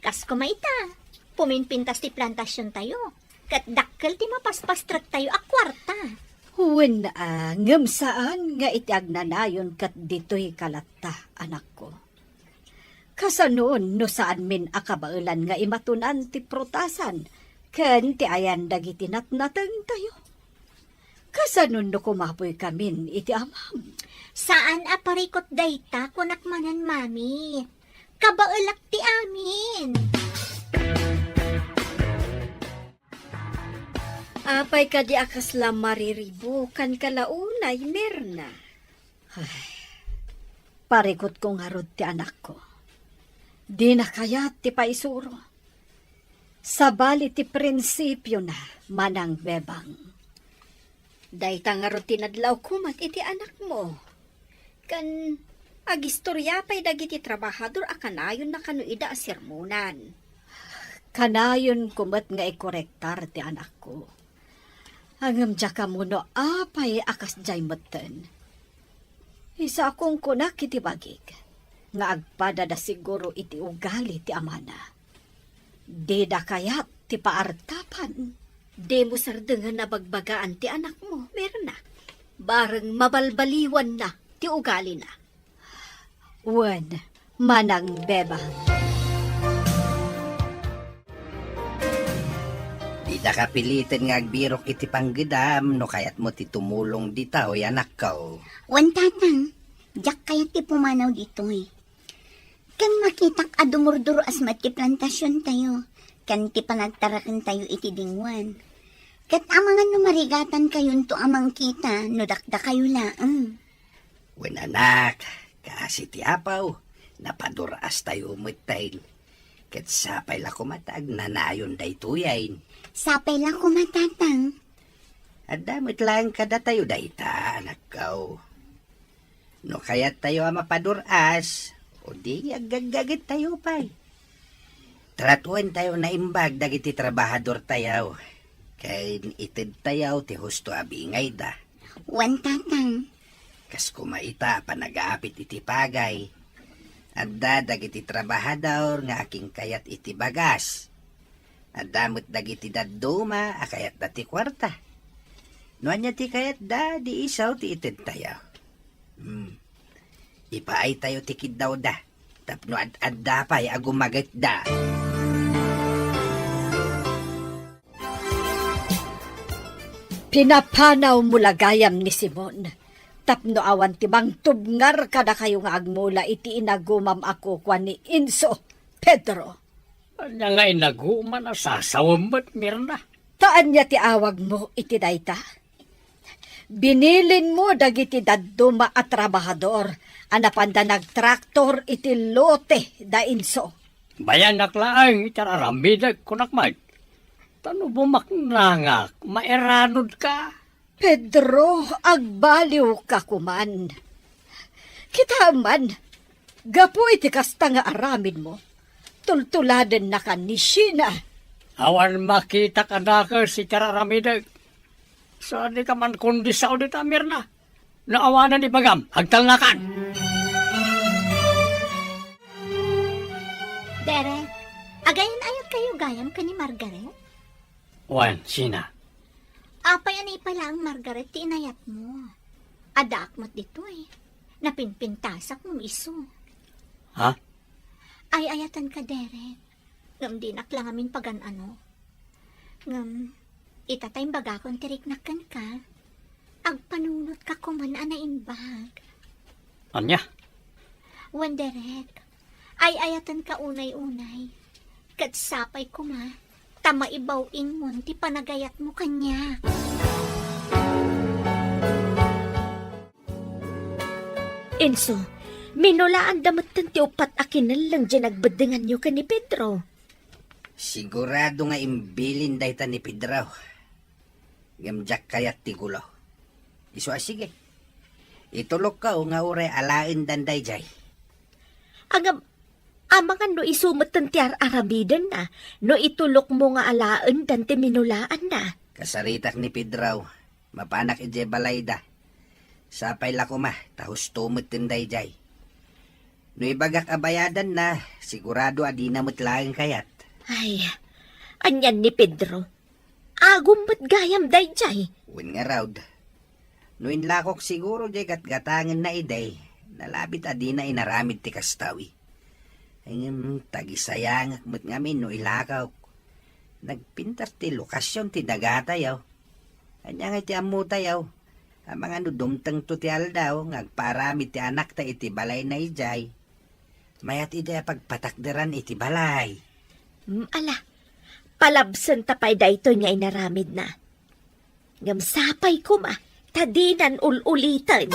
Kas koma ita, puminpintas ti plantasiontayo, ket dakkel ti mapaspastrektayo a kuarta. Wen a, ngem saan nga iti agnanayon ket ditoy ka latta, anakko. Kasanon no saanmin a kabaelan nga imatunan ti prutasan ken ti ayan dagiti natnatengtayo? Kasanon no kumapoykamin iti amam? Saan a parikut dayta, kunak manen, Mami. Kabaelak ti amin. Apay kadi a kasla mariribukanka la unay, Mirna? Ay, parikutko ngarud ti anakko. Dina kayat ti paisuro. Sabali ti prinsipiona, Manang Bebang. Dayta ngarud ti nadlawko met iti anakmo. Ken agistoria pay dagiti trabahador a kanayonna kano ida a sermonan. Kanayonko met nga ikorektar ti anakko. Ngem diak ammo no apay a kasdiay metten. Isakong kunak iti bagik nga agpadada siguro iti ugali ti amana. Dida kayat ti paartapan. Dimo sardengen a bagbagaan ti anakmo, Mirna. Bareng mabalbaliwanna ti ugalina. Wen, Manang Bebang. Didaka piliten nga agbirok iti panggedam no kayatmo ti tumulong ditoy, anakko. Wen, Tatang, diak kayat ti pumanaw ditoy. Ken makitak a dumurdur-as met ti plantasiontayo, ken ti panagtarakentayo iti dingoan. Ket amangan no marigatantayonto a mangkita no dakdakayo laeng. Wen, anak, kaasi ti Apo, napadur-astayo metten. Ket sapay la koma ta agnanayon daytoyen. Sapay la koma, Tatang. Adda met laeng kadatayo dayta, anakko. No kayattayo a mapadur-as, o di aggaggagettayo pay. Tratuentayo naimbag dagiti trabahadortayo, ken itedtayo ti husto a bingayda. Wen, Tatang. Kas koma ita a panagapit iti pagay, adda dagiti trabahador nga akinkayat iti bagas. Adda met dagiti dadduma a kayatda ti kuarta. No ania ti kayatda, di isu ti itedtayo. Hmm. Ipaaytayo ti kiddawda tapno ad-adda pay a gumagetda. Pinapanawmo la gayam ni Simon tapno awan ti mangtubngar kadakayo nga agmula iti inagumam a kukua ni Enzo, Pedro. Ania nga inagumam a sasawem met, Mirna? Ta ania ti awagmo iti dayta? Binilinmo dagiti dadduma a trabahador a napanda nagtraktor iti lote da Enzo. Bayanak laeng iti ar-aramidek, kunak met. Ta no bumaknangak, mairanudka. Pedro, agbaliwka koman. Kitaem man, gapu iti kasta nga aramidmo, tultuladennaka ni Sheena. Awan makitak a nakes iti ar-aramidek. Sadika man kundi sao dita, Mirna. No awanen ibagam, agtalnakan. Derek, agayan-ayatkayo gayam ken ni Margaret? Wen, Sheena. Apay a naipa laeng, Margaret, ti inayatmo? Addaak met ditoy. Napinpintasak ngem isu. Ha? Ay-ayatenka, Derek. Ngem dinak la ngamin pagan-ano. Ngem, ita ta imbagakon ti riknak kenka, agpanunotka koman a naimbag. Ania? Wen, Derek, ay-ayatenka unay-unay. Ket sapay koma ta maibaw-ingmon ti panagayatmo kaniak. Enzo, minulaanda metten ti uppat a kinelleng diay nagbeddenganyo ken ni Pedro. Sigurado nga imbilin dayta ni Pedro. Ngem diak kayat ti gulo. Isu a sige. Itulokko nga uray alaendan daydiay. Ngem, amangan no isu metten ti ar-aramidenna, no itulokmo nga alaendan ti minulaanna. Kasaritak ni Pedro, mapanak idiay balayda. Sapay la koma, ta husto metten daydiay. No ibagak a bayadanna, sigurado a dina met laeng kayat. Ay, anian ni Pedro? Agum met gayam daydiay. Wen ngarud, no inlakok siguro diay gatgatangenna idi, nalabit a dina inaramid ti kastoy. Ngem tagisayangak met ngamin no ilakok. Nagpintas ti lokasion ti dagatayo. Ania ngay ti ammotayo? Amangan no dumtengto ti aldaw nga agpaaramid ti anakta iti balayna idiay. Mayat idi a pagpatakderan iti balay. Mm, ala, palabsenta pay daytoy nga inaramidna. Ngem sapay koma, ta dinan ul-uliten.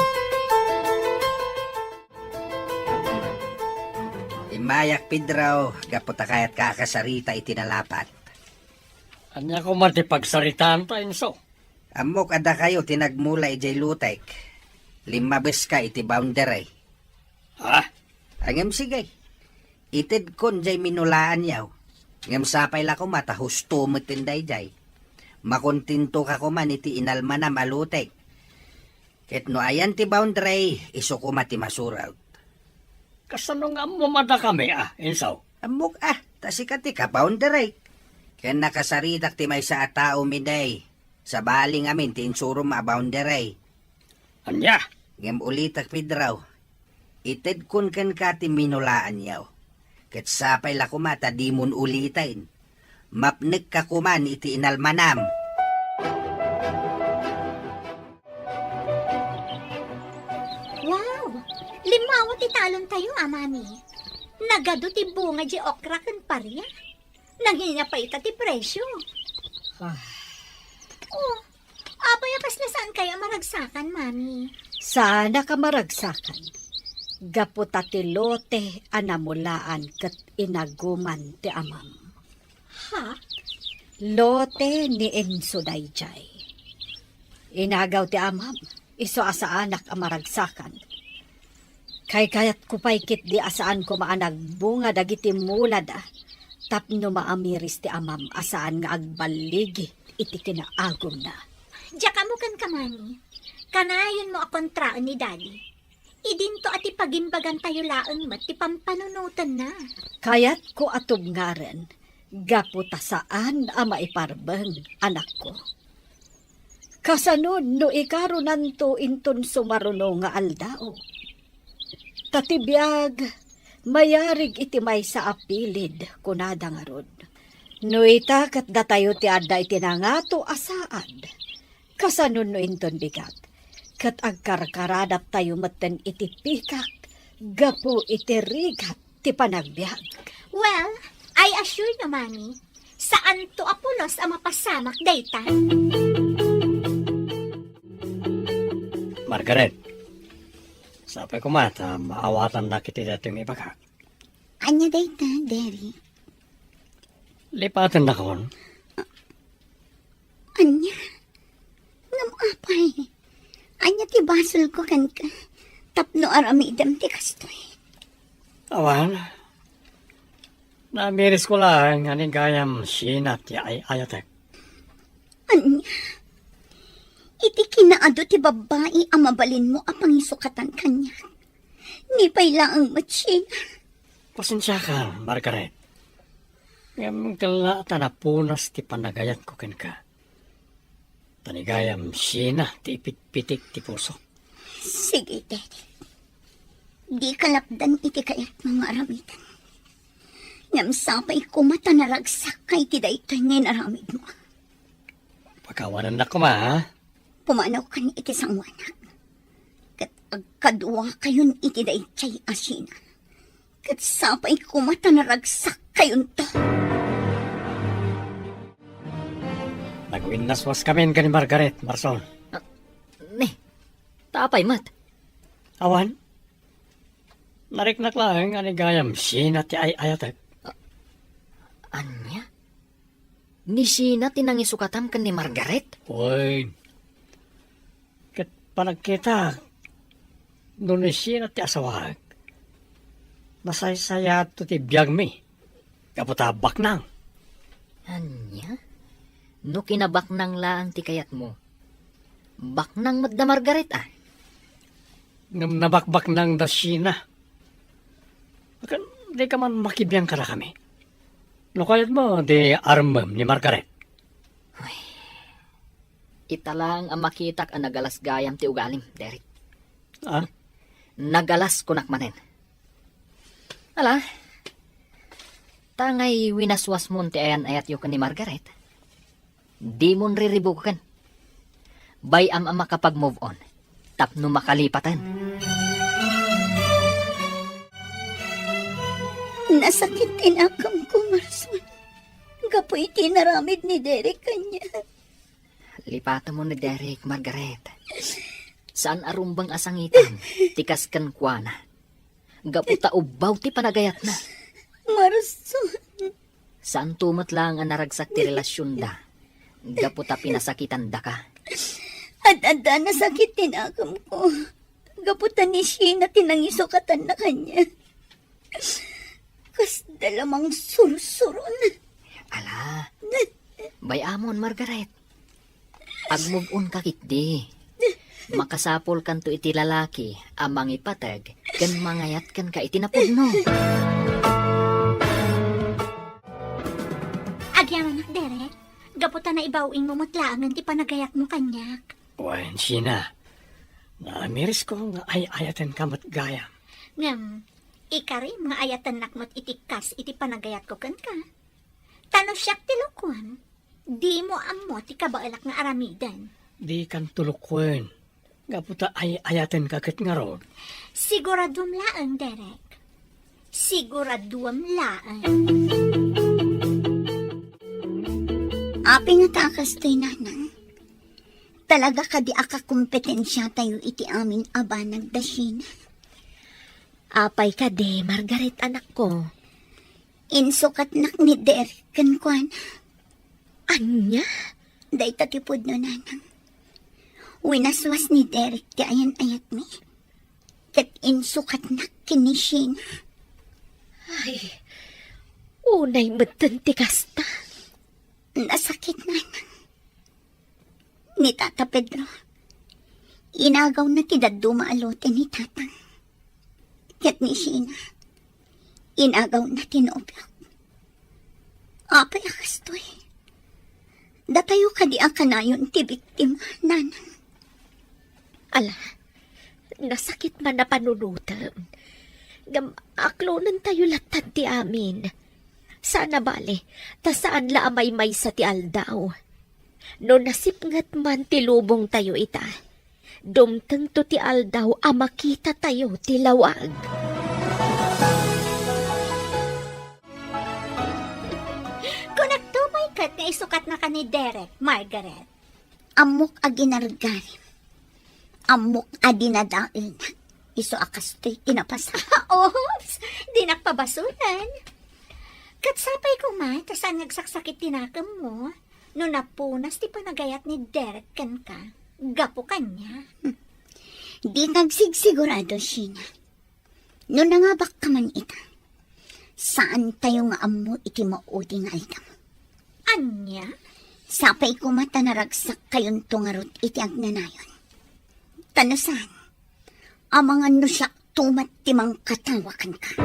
Immayak, Pedro, gapu ta kayatka a kasarita iti nalapat. Ania koma ti pagsaritaanta, Enzo? Ammok a dakayo ti nagmula idiay lotek. Limmabeska iti boundary. Ha? Ngem sige. Itedkon diay minulaanyo. Ngem sapay la koma ta husto metten daydiay. Makontentoka koman iti inalmanam a lotek. Ket no ayan ti boundary, isu koma ti masurot. Kasano nga ammom a dakami, a, Enzo? Ammok, a, ta sika ti ka-boundary. Ken nakasaritak ti maysa a tao, Miday. Sabali ngamin ti insurom a boundary. Ania? Ngem ulitek, Pedro. Itedkon kenka ti minulaanyo. Ket sapay la koma ta dimon uliten. Mapnekka koman iti inalmanam. Wow! Limmawa ti talontayo, a, Mami. Nagadu ti bunga diay okra ken paria. Nanginia pay ita ti presio. Ah. Oh, apay a kasla saankayo a maragsakan, Mami? Saanak a maragsakan. Gapu ta ti lote a namulaan ket inaguman ti amam. Ha? Lote ni Enzo daydiay. Inagaw ti amam, isu a saanak a maragsakan. Kaykayatko pay ketdi a saan koma a nagbunga dagiti mulada tapno maamiris ti amam a saan nga agballigi iti kinaagumna. Diak ammo kenka, Mami. Kanayonmo a kontraen ni Daddy. Idinto a ti pagimbagantayo laeng met ti pampanunotenna. Kayatko a tubngaren gapu ta saan a maiparbeng, anakko. Kasano no ikarunanto inton sumaruno nga aldaw? Ta ti biag, mayarig iti maysa a pilid, kunada ngarud. No ita ket datayo ti adda iti nangato a saad, kasano no inton bigat? Ket agkarkaradattayo metten iti pikak gapu iti rigat ti panagbiag. Well, I assure you, Mami, saanto a pulos a mapasamak dayta. Margaret, sapay koma ta maawatannak iti daytoy nga ibagak. Ania dayta, Derek? Lipatennakon. Ania? Ngem apay? Ania ti basolko kenka tapno aramidem ti kastoy? Awan. Naamirisko laeng nga ni gayam Sheena ti ay-ayatek. Ania? Iti kinaadu ti babbai a mabalinmo a pangisukatan kaniak. Ni pay laeng met Sheena. Pasensiaka, Margaret. Ngem ket la ta napunas ti panagayatko kenka. Ta ni gayam Sheena ti ipitpitik ti pusok. Sige, Derek. Dika lapdan iti kayatmo nga aramiden. Ngem sapay koma ta naragsak ka iti daytoy nga inaramidmo. Pakawanennak koma, ha? Pumanawkan iti sangoanak. Ket agkaduakayon iti daydiay a Sheena. Ket sapay koma ta naragsakayonto. Nagwinnaswaskamin ken ni Margaret, Marisol. Ah, ne, ta apay met? Awan. Nariknak laeng a ni gayam Sheena ti ay-ayatek. Ah, ania? Ni Sheena ti nangisukatam ken ni Margaret? Wen, ket panagkitak, no ni Sheena ti asawaek, nasaysayaatto ti biagmi gapu ta baknang. Ania? No kinabaknang laeng ti kayatmo, baknang met da Margaret, a? Ngem nabakbaknang da Sheena. Ken dika man makibiang kadakami. No kayatmo, di armem ni Margaret. Ay, ita laeng a makitak a nagalas gayam ti ugalim, Derek. Ah? Nagalas kunak manen. Ala, ta ngay winaswasmon ti ayan-ayatyo ken ni Margaret. Dimon riribuken. Bay-am a makapag-move on tapno makalipaten. Nasakit ti nakemko, Marson, gapu iti inaramid ni Derek kaniak. Lipatem ni Derek, Margaret. Saan a rumbeng a sangitan ti kas kenkuana. Gapu ta ubbaw ti panagayatna. Marson. Saanto met laeng a naragsak ti relasionda gapu ta pinasakitandaka. Ad-adda a nasakit ti nakemko gapu ta ni Sheena ti nangisukatanna kaniak. Kasda la mangsursuron. Ala, bay-amon, Margaret. Agmove on ka ketdi. Makasapulkanto iti lalaki a mangipateg ken mangayat kenka iti napudno. Agyamanak, Derek. Gapu ta naibaw-ingmo met laengen ti panagayatmo kaniak. Wen, Sheena. Naamirisko nga ay-ayatenka met gayam. Ngem, ikarim nga ayatennak met iti kas iti panagayatko kenka. Ta no siak ti lukuem, dimo ammo ti kabaelak nga aramiden. Dikanto lukuen, gapu ta ay-ayatenka ket ngarud. Siguraduem laeng, Derek. Siguraduem laeng. Apay ngata a kastoy, Nanang? Talaga kadi a kakompetensiatayo iti amin a banag da Sheena? Apay kadi, Margaret, anakko? Insukatnak ni Derek kenkuana. Ania? Dayta ti pudno, Nanang. Winaswas ni Derek ti ayan-ayatmi. Ket insukatnak ken ni Sheena. Ay, unay metten ti kasta. Nasakit, Nanang. Ni Tata Pedro, inagawna ti dadduma a lote ni Tatang. Ket ni Sheena, inagawna ti nobiok. Apay a kastoy? Datayo kadi a kanayon ti biktima, Nanang? Ala, nasakit man a panunotem. Ngem aklonentayo latta ti amin. Saan a bale, ta saan la a maymaysa ti aldaw. No nasipnget man ti lubongtayo ita, dumtengto ti aldaw a makitatayo ti lawag. Kunakto pay ket nga isukatnaka ni Derek, Margaret. Ammok a ginargarim. Ammok a dinadaelnak. Isu a kastoy ti napasamak. Oops! Dinak pabasolen. Ket sapay koma ta saan nga agsaksakit ti nakemmo no napunas ti panagayat ni Derek kenka gapu kaniak. Dika agsigsigurado, Sheena. No nangabakka man ita, saantayo nga ammo iti maudi nga aldaw. Ania? Sapay koma ta naragsakkayonto ngarud iti agnanayon. Ta no saan, amangan no siakto met ti mangkatawa kenka.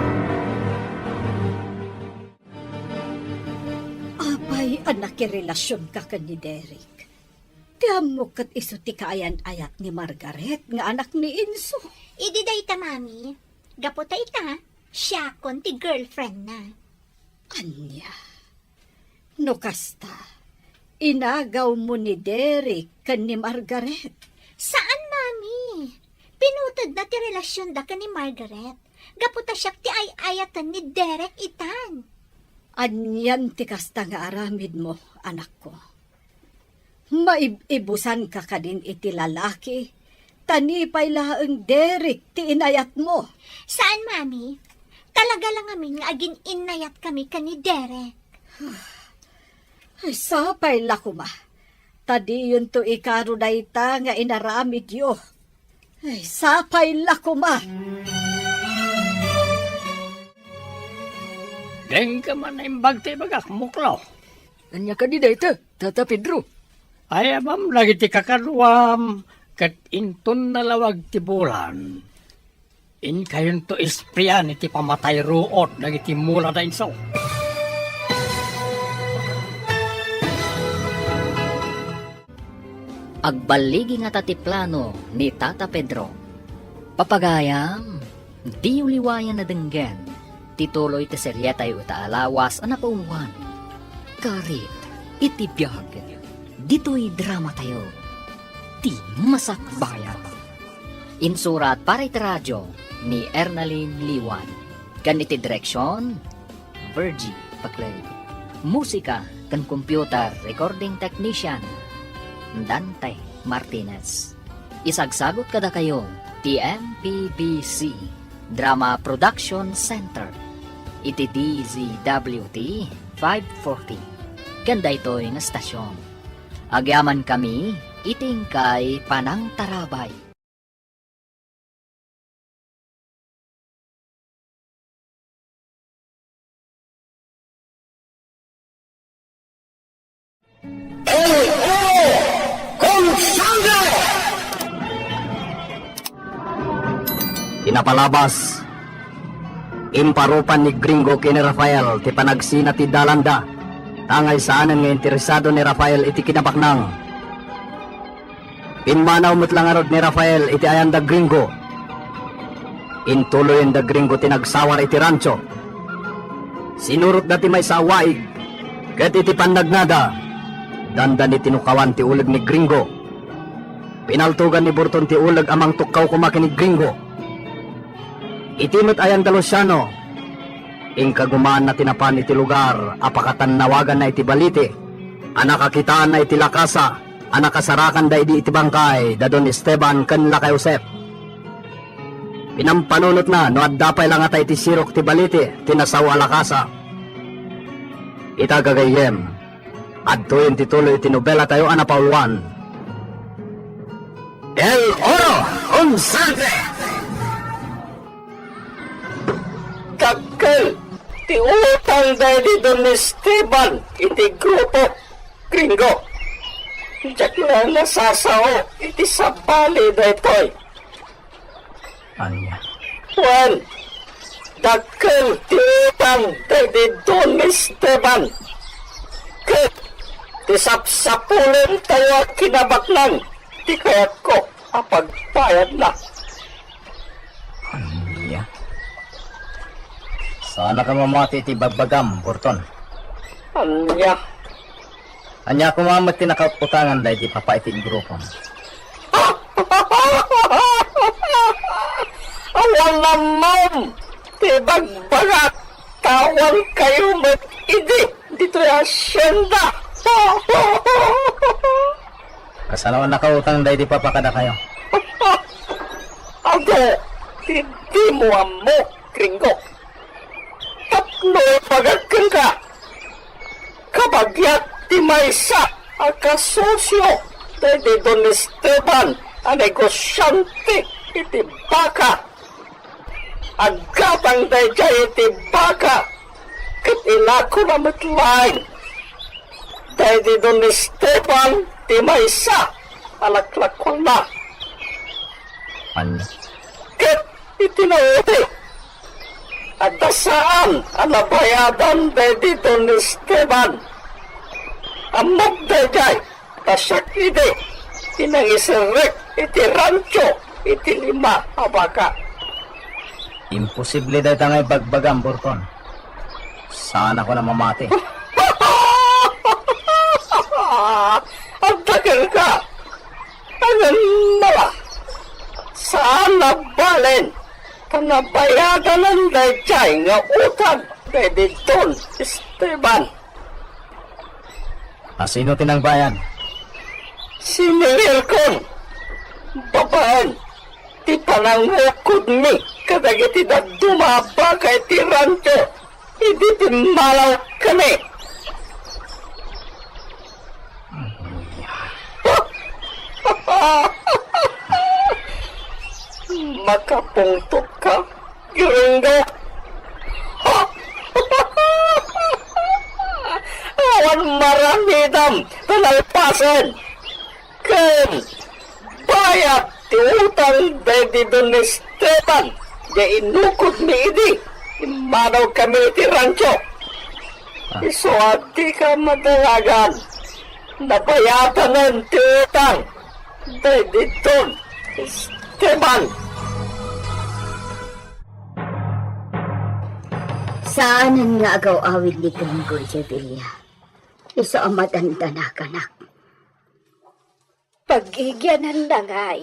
Apay a nakirelasionka ken ni Derek? Ti ammok ket isu ti kaayan-ayat ni Margaret nga anak ni Enzo. Idi dayta, Mami, gapu ta ita, siakon ti girlfriendna. Ania? No kasta, inagawmo ni Derek ken ni Margaret? Saan, Mami. Pinutedna ti relasionda ken ni Margaret gapu ta siak ti ay-ayaten ni Derek itan. Anian ti kasta nga aramidmo, anakko? Maib-ibusanka kadin iti lalaki, ta ni pay laeng Derek ti inayatmo. Saan, Mami. Talaga la ngamin nga agin-innayatkami ken ni Derek. Ay, sapay la koma. Ta diyonto ikaro dayta nga inaramidyo. Ay, sapay la koma. Dengka man naimbag ti ibagak, Muklo. Ania kadi dayta, Tata Pedro? Ay, ammom dagiti kakaduam, ket inton nalawag ti bulan, inkayonto espian iti pamatay ruot dagiti mula da inso. Agballigi ngata ti plano ni Tata Pedro. Papagayam, diyo liwayan a denggen ti tuloy ti serietayo ita a lawas a napauluan. Karit iti biag, ditoy dramatayo, ti Masakbayan. Insurat para iti radio ni Ernalyn Liwan. Ken iti direksion, Virgie Paclay. Musika ken computer recording technician, Dante Martinez. Isagsagut kadakayo ti M P B C Drama Production Center iti D Z W T five forty. Ken daytoy nga stasyon, agyamankami iti inkay panangtarabay. El Oro con Sangre! Ti napalabas, imparupan ni Gringo ken ni Rafael ti panagsina ti dalanda, tangay saanen nga interesado ni Rafael iti kinabaknang. Pimmanaw met la ngarud ni Rafael iti ayan da Gringo. Intuloyen da Gringo ti nagsawar iti rancho. Sinurotda ti maysa a waig, ket iti pannagnada, dandani tinukawan ti uleg ni Gringo. Pinaltogan ni Burton ti uleg a mangtukkaw koma ken ni Gringo. Iti met ayan da Luciano, inkagumaanna ti napan iti lugar a pakatannawaganna iti balite a nakakitaanna iti lakasa a nakasarakanda idi iti bangkay da Don Esteban ken Lakay Josep. Pinampanunotna no adda pay la ngata iti sirok ti balite ti nasao a lakasa. Ita, gagayyem, adtoyen ti tuloy ti nobelatayo a napauluan. El Oro con Sangre! Dakkel ti utang daydi Don Esteban iti grupo, Gringo. Diak la nasasao iti sabali daytoy. Ania? Wen, dakkel ti utang daydi Don Esteban. Ket ti sapsapulentayo a kinabaknang ti kayatko a pagbayadna. Ania? Saanka mamati iti bagbagam, Burton. Ania? Ania koma met ti nakaut-utangan daydi papa iti grupom? Awan ammom ti bagbagak, ta awan kayo met idi ditoy hacienda. Kasano a nakautang daydi papa kadakayo? Adu ti dimo ammo, Gringo. Tapno ibagak kenka, kabagiak ti maysa a kasosio daydi Don Esteban a negosiante iti baka. Aggatang daydiay iti baka ket inakona met laeng daydi Don Esteban ti maysa a laklakuanna. Ania? Ket iti naudi, adda saan a nabayadan daydi Don Esteban. Ammok daydiay, ta siak idi ti nangiserrek iti rancho iti lima a baka. Imposible dayta nga ibagbagam, Burton. Saanko a mamati. Adda kenka. Ayan mala. Saan a balen ta nabayadanan daydiay nga utang daydi Don Esteban. A sino ti nangbayad? Sinilirkon babaen ti panangukodmi kadagiti dadduma a baka iti rancho idi pimmanaw kami. Makapungtotka, Gringo? Awan maramidam, panalpasen! Ken bayad ti utang daydi Don Esteban, ya inukodmi idi immanawkami iti rancho. Ah. Isu a dika madalagan, nabayatanen ti utang daydi Don Esteban. Saanen nga agaw-awid ni Gringo Sevilla. Isu a madandanaganak. Paggigiananna ngay?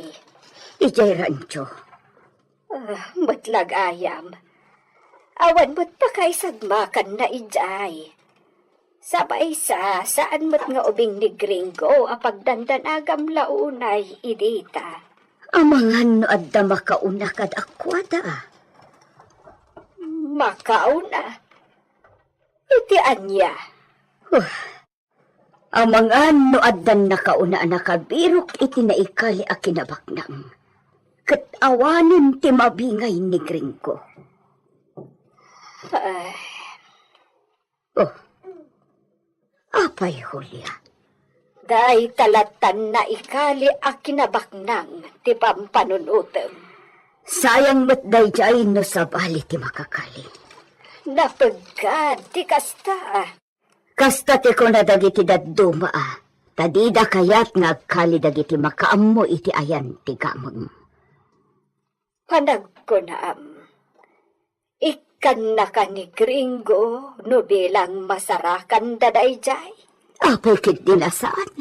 Idiay rancho. Ah, met la gayam. Awan met pakaisagmakanna idiay. Sa maysa, saan met nga ubing ni Gringo a pagdandanagam la unay idi ta. Amangan no adda makauna kadakuada. Makauna? Iti ania? Huh. Amangan no addan nakauna a nakabirok iti naikali a kinabaknang, ket awanen ti mabingay ni Gringo. Ay. Oh. Apay, Julia? Dayta lattan naikali a kinabaknang ti pampanunotem. Sayang met daydiay no sabali ti makakali. Napeggad ti kasta. Kasta ti kuna dagiti dadduma, a, ta dida kayat nga agkali dagiti makaammo iti ayan ti gameng. Panagkunam, ikkannaka ni Gringo no bilang masarakanda daydiay? Apay ketdi a saan?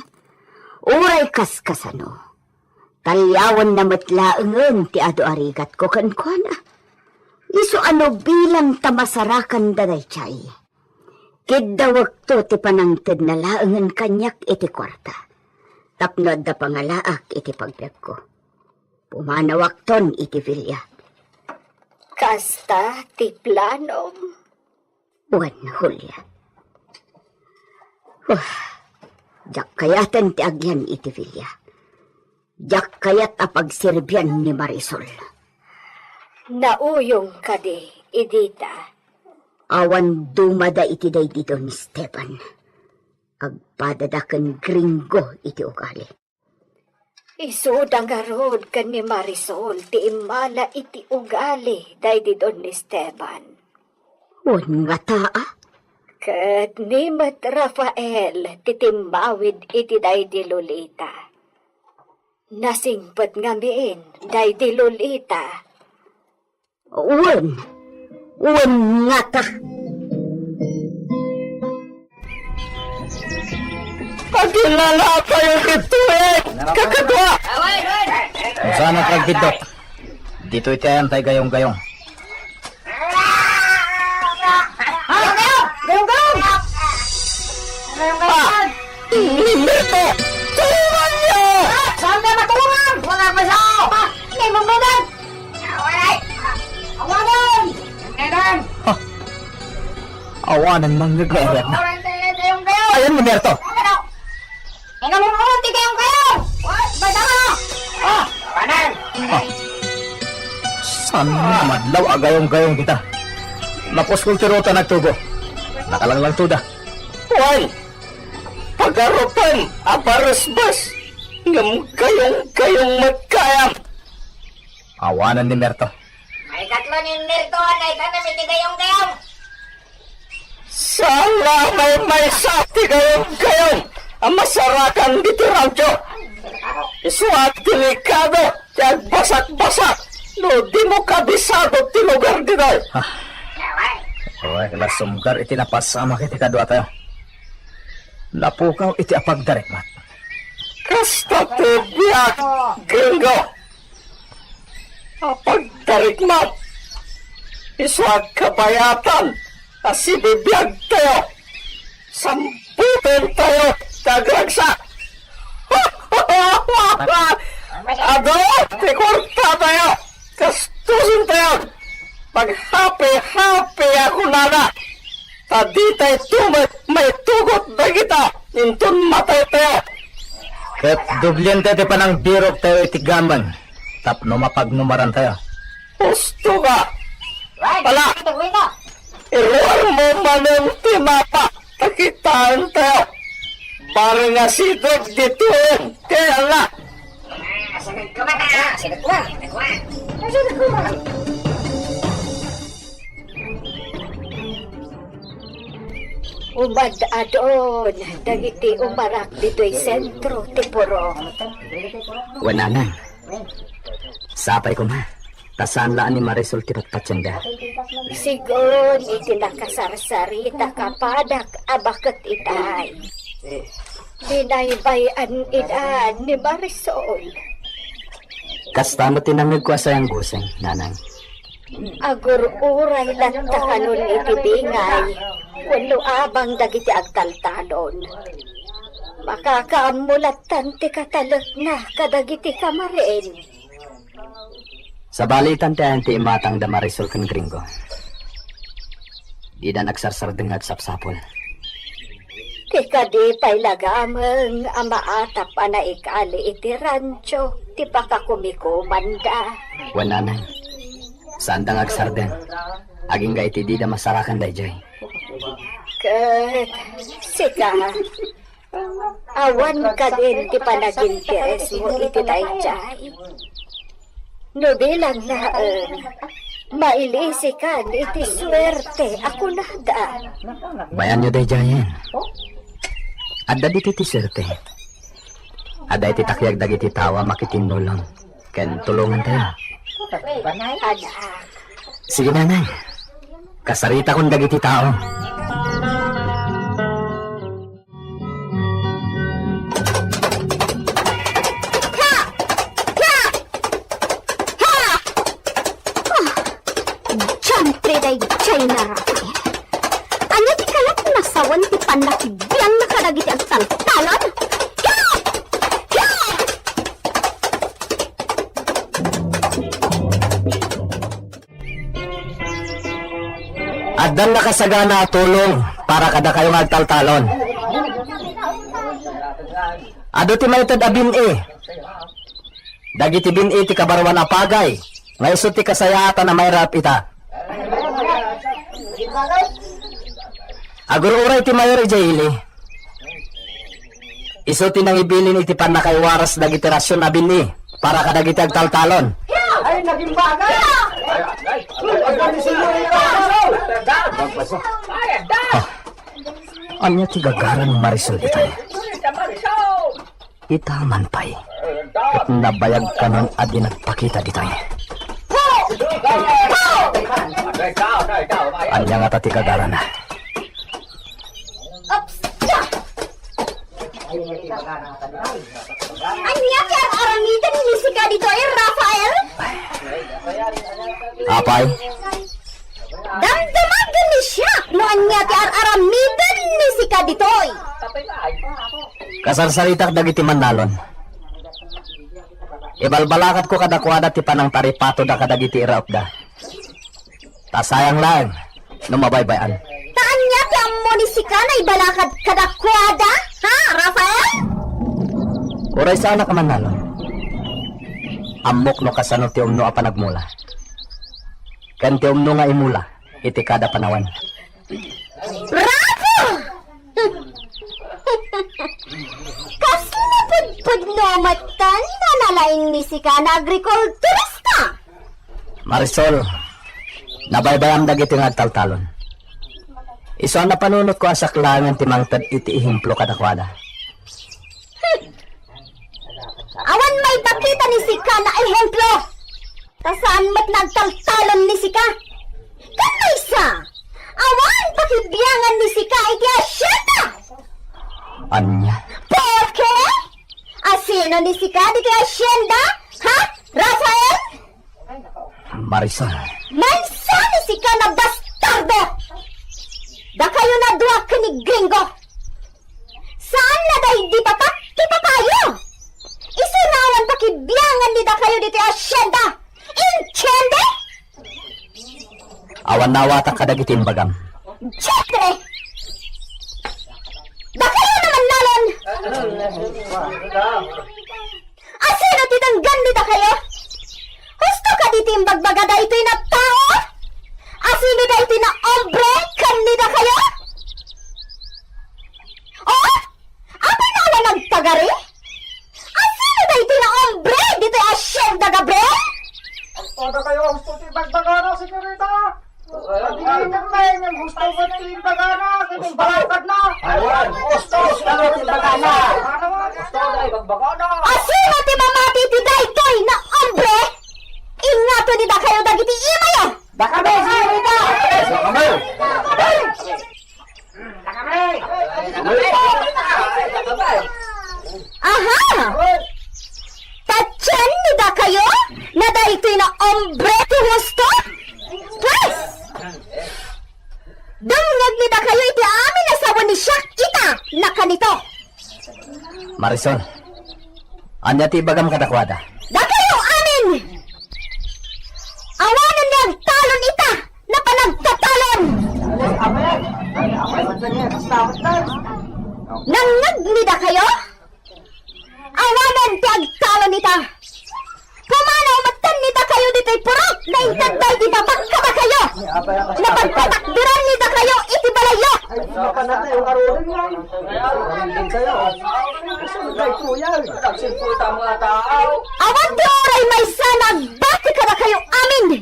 Uray kaskasano, taliawenna met laengen ti adu a rigatko kenkuana. Isu a no bilang ta masarakanda daydiay, kiddawekto ti panangtedna laengen kaniak iti kuarta tapno adda pangalaak iti pagbiagko. Pumanawakton iti villa. Kasta ti planom? Wen, Julia. Wah, diak kayaten ti agyan iti villa. Diak kayat a pagserbian ni Marisol. Nauyong kadi, Edita? Awan dumada iti daydi Don Esteban. Agpadada ken Gringo iti ugali. Isuda ngarud ken ni Marisol ti immala iti ugali daydi Don Esteban. Wen ngata, a? Ket ni met Rafael ti timmawid iti daydi Lolita. Nasingpet ngamin daydi Lolita. Wen, wen ngata. Agilala tayo ditoy, kakadua! Saan ang pagbiddot? Ditoy ti ayan tay gayong-gayong. Gayong-gayong! Gayong-gayong! Ah! Ito! Tulungan niyo! Saan ka matulungan? Wala pa siya! Ah! Hindi mo ba? Awanan! Awanan! Ha? Awanan, manggagayat na. Awanan, tayo, tayo, tayo. Ayan, Mamerto. Ano? Ano mo naman, ti kayong kayo? What? Basta ka! Ah! Awanan! Ha? Saan nga madlaw a gayong-gayong kita? Napuskol ti ruta nagtubo. Nakalanglang tuda. Wan! Pagarupan a baresbes! Ngem gayong-gayong met kayam! Awanan ni Merto. Maikatlo ni Merto a naitanam iti gayong-gayong. Saan nga maymaysa ti gayong-gayong a masarakan ditoy rancho? Isu a delikado ti agbasakbasak no dimo kabisado ti lugar ditoy. Ah. Awan, la sumgar iti napasamak iti kaduatayo. Napukaw iti apagdarikmat. Kasta ti biag, Gringo. Apagdarikmat. Isu a kabayatan a sibibiagtayo. Sambuton tayo ti agragsak. Adu ti kuarta tayo. Gastusen tayo. Paghapi-hapi a kunana. Ta ditay met maitugot dagita inton matay tayo. Ket dublientayo ti panangbiroktayo iti gameng tapno mapagnumarantayo. Husto ka! Ala! Iruarmo manen ti mapa ta kitaentayo. Bareng a sideg ditoyen ti ala. Umad-adun dagiti umarak ditoy sentro ti purong. Wen, nanang. Sapay koma, ta saan la a ni Marisol ti patpatienda. Sigun iti nakasarsarita kapadak a baket itay. Binaybay-an ida ni Marisol. Kasta met ti nangngegko a sayangguseng, nanang. Agur-uray latta kanon iti bingay wenno abang dagiti agtaltalon. Makakaammo lattan ti katalekna kadagiti kamarin. Sabalitan ti ayan ti imatang da Marisol ken Gringo. Didan agsarsardeng nga agsapsapul. Ti kadi pay la gameng a maatap a naikali iti rancho ti pakakumikomanda. Wen, nanang, saanda nga agsardeng. Agingga iti dida masarakan daydiay. Ket sika, awan kadin ti panaginteresmo iti daydiay. No bilang laeng, mailisikan iti suerte a kunada. Bayanyo daydiayen. Adda ditoy ti suerte. Adda iti takiag dagiti tao a makitinnulong ken tulongantayo. Anak. Sige, nanang. Kasaritakon dagiti tao. Ha! Ha! Ha! Ah, diantre daydiay nga Rafael. Ania ti kayatna sawen ti pannakibiangna kadagiti agtaltalon? Ha! Ha! Addan nakasagana a tulong para kadakayo nga agtaltalon. Adu ti maited a bin-i. Dagiti bin-i ti kabaruan a pagay nga isu ti kasayaatan a mairaep ita. Agur-uray ti mayor idiay ili. Isu ti nangibilin iti pannakaiwaras dagiti rasion a bin-i para kadagiti agtaltalon. Ay, naging bagay! Ah, ania ti gagaran ni Marisol ditoy? Ita man pay, ket nabayag kanon a di nagpakita ditoy. Ania ngata ti gagarana? Ups! Ania ti ar-aramiden ni sika ditoy, Rafael? Apay? Damdamagen ni siak no ania ti ar-aramiden ni sika ditoy. Kasarsaritak dagiti mannalon. Ibalbalakatko kadakuada ti panangtaripatoda kadagiti iraepda. Ta sayang laeng no mabaybay-an. Ta ania ti ammo ni sika naibalakad kadakuada, ha, Rafael? Uray saanak a mannalon. Ammok no kasano ti umno a panagmula ken ti umno nga imula iti kada panawen. Bravo! Kasla pudpudno met ken nalaing ni sika nga agrikulturista! Marisol, nabaybayam dagiti nga agtaltalon. Isu a napanunotko a siak laengen ti mangted iti ehemplo kadakuada. Hmm. Awan maipakita ni sika nga ehemplo. Ta saan met nga agtaltalon ni sika. Ken maysa, awan pakibiangan ni sika iti asienda. Ania? Porke? Asino ni sika ditoy asienda? Ha? Rafael? Marisol. Maysa ni sika nga bastardo! Dakayo nga dua ken ni Gringo. Saan nga daydi patak ti papayo. Isu nga awan pakibiangan ni dakayo ditoy asienda. Entiende? Awan nawatak kadagiti imbagam. Diantre! Dakayo nga mannalon! Asino ti denggen ni dakayo? Husto kadi ti imbagbaga daytoy nga tao? Asino daytoy nga hombre ken ni dakayo? O? Apay nga awan nagpagari? Asino daytoy nga hombre ditoy Hacienda Gabriel? Husto dakayo, husto ti imbagbaga na, senyorita. Ay, ay, ay, gusto mo ti imbagana, kay imbagana. Awan, gusto, gusto mo ti imbagana. Gusto na imbagana. Asino ti mamati ti daytoy nga hombre? Ingato ni dakayo dagiti imayo. Dakami, senyorita. Dakami. Dakami. Aha! Patien ni dakayo nga daytoy nga hombre ti husto? Pues! Dumngeg ni dakayo iti amin a sao ni siak ita nga kanito. Marisol, ania ti ibagam kadakuada? Dakayo amin! Awanen ni agtalon ita nga panagtatalon! Nangngeg ni dakayo? Awanen ti agtalon ita! Pumanaw metten ni dakayo ditoy purok nga inted daydi babakka dakayo! Napagpatakderan ni dakayo iti balayyo! Awan ti uray maysa nga agbati kadakayo amin!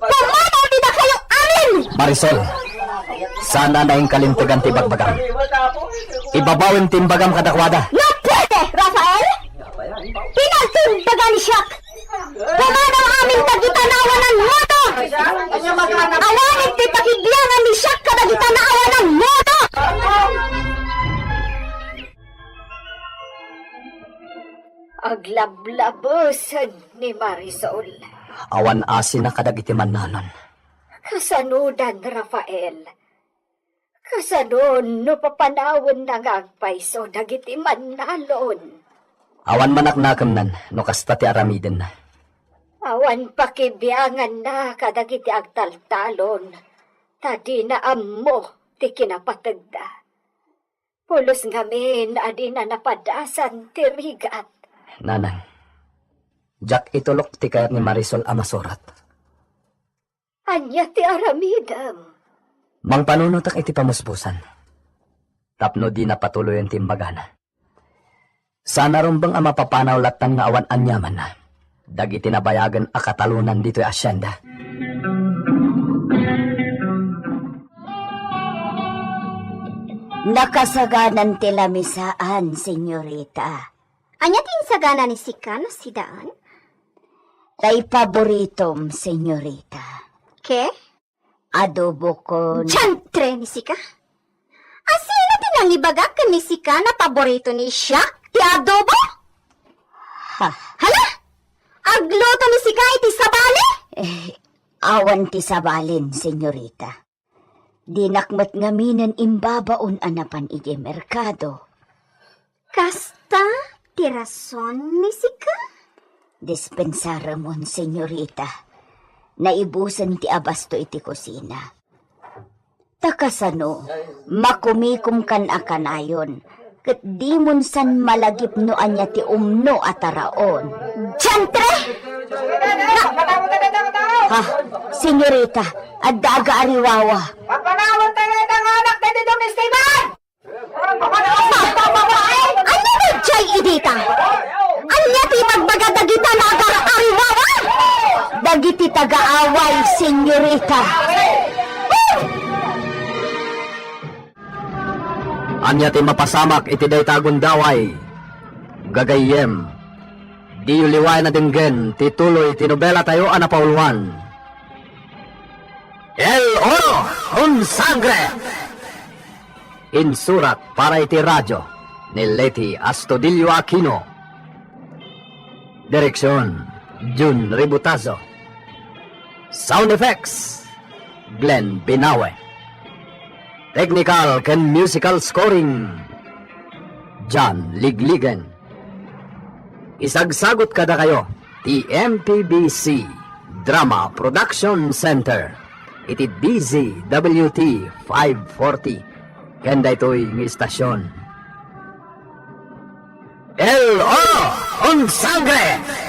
Pumanaw dita kayo amin! Marisol, saan a nainkalintegan ti ibagbagam. Ibabawen ti imbagam kadakuada. No puede, Rafael! Pinagtimbagan siak! Pumanaw amin dagita nga awanan modo! Awanen ti pakibiangan ni siak kadagita nga awanan modo! Aglablabused ni Marisol. Awan asina kadagiti mannanon. Kasanodan, Rafael? Kasano no papanawenna nga agpayso dagiti mannalon? Awan manaknakemnan no kasta ti aramidenna. Awan pakibianganna kadagiti agtaltalon, ta dina ammo ti kinapategda. Pulos ngamin a dina napadasan ti rigat. Nanang, diak itulok ti kayat ni Marisol a masurat. Ania ti aramidem? Mangpanunotak iti pamuspusan tapno dina patuloyen ti imbagana. Saan a rumbeng a mapapanaw lattan nga awan aniamanna dagiti nabayagen a katalonan ditoy asienda. Nakasaganan ti lamisaan, senyorita. Ania ti insagana ni sika no sidaan? Tay paboritom, senyorita. Ke? Adobo kon... Diantre ni sika! Asino ti nangibaga ken ni sika nga paborito ni siak ti adobo? Ha? Hala! Agluto ni sika iti sabali? Eh, awan ti sabalin, senyorita. Dinak met ngaminen imbabaon a napan idiay merkado. Kasta ti rason ni sika? Dispensaremon, senyorita. Naibusen ti abasto iti kusina. Ta kasano, makumikom kan a kanayon, ket dimon san malagip no ania ti umno a taraon. Diantre! Ha, senyorita, adda agaariwawa. Papanawan tayo itang anak na dito ni Esteban! Ania daydiay idita? Ania ti ibagbaga dagita nga agaariwawa? Dagiti tagaaway, senyorita. Ania ti mapasamak iti dayta a gundaway? Gagayyem, diyo liwaen a denggen ti tuloy ti nobelatayo a napauluan, El Oro con Sangre. Insurat para iti radio ni Leti Astudillo Aquino. Direksyon, Jun Ributazo. Sound effects, Glenn Binawe. Technical ken musical scoring, John Ligligen. Isagsagut kadakayo ti M P B C Drama Production Center iti D Z W T five forty ken daytoy nga istasyon. El Oro con Sangre.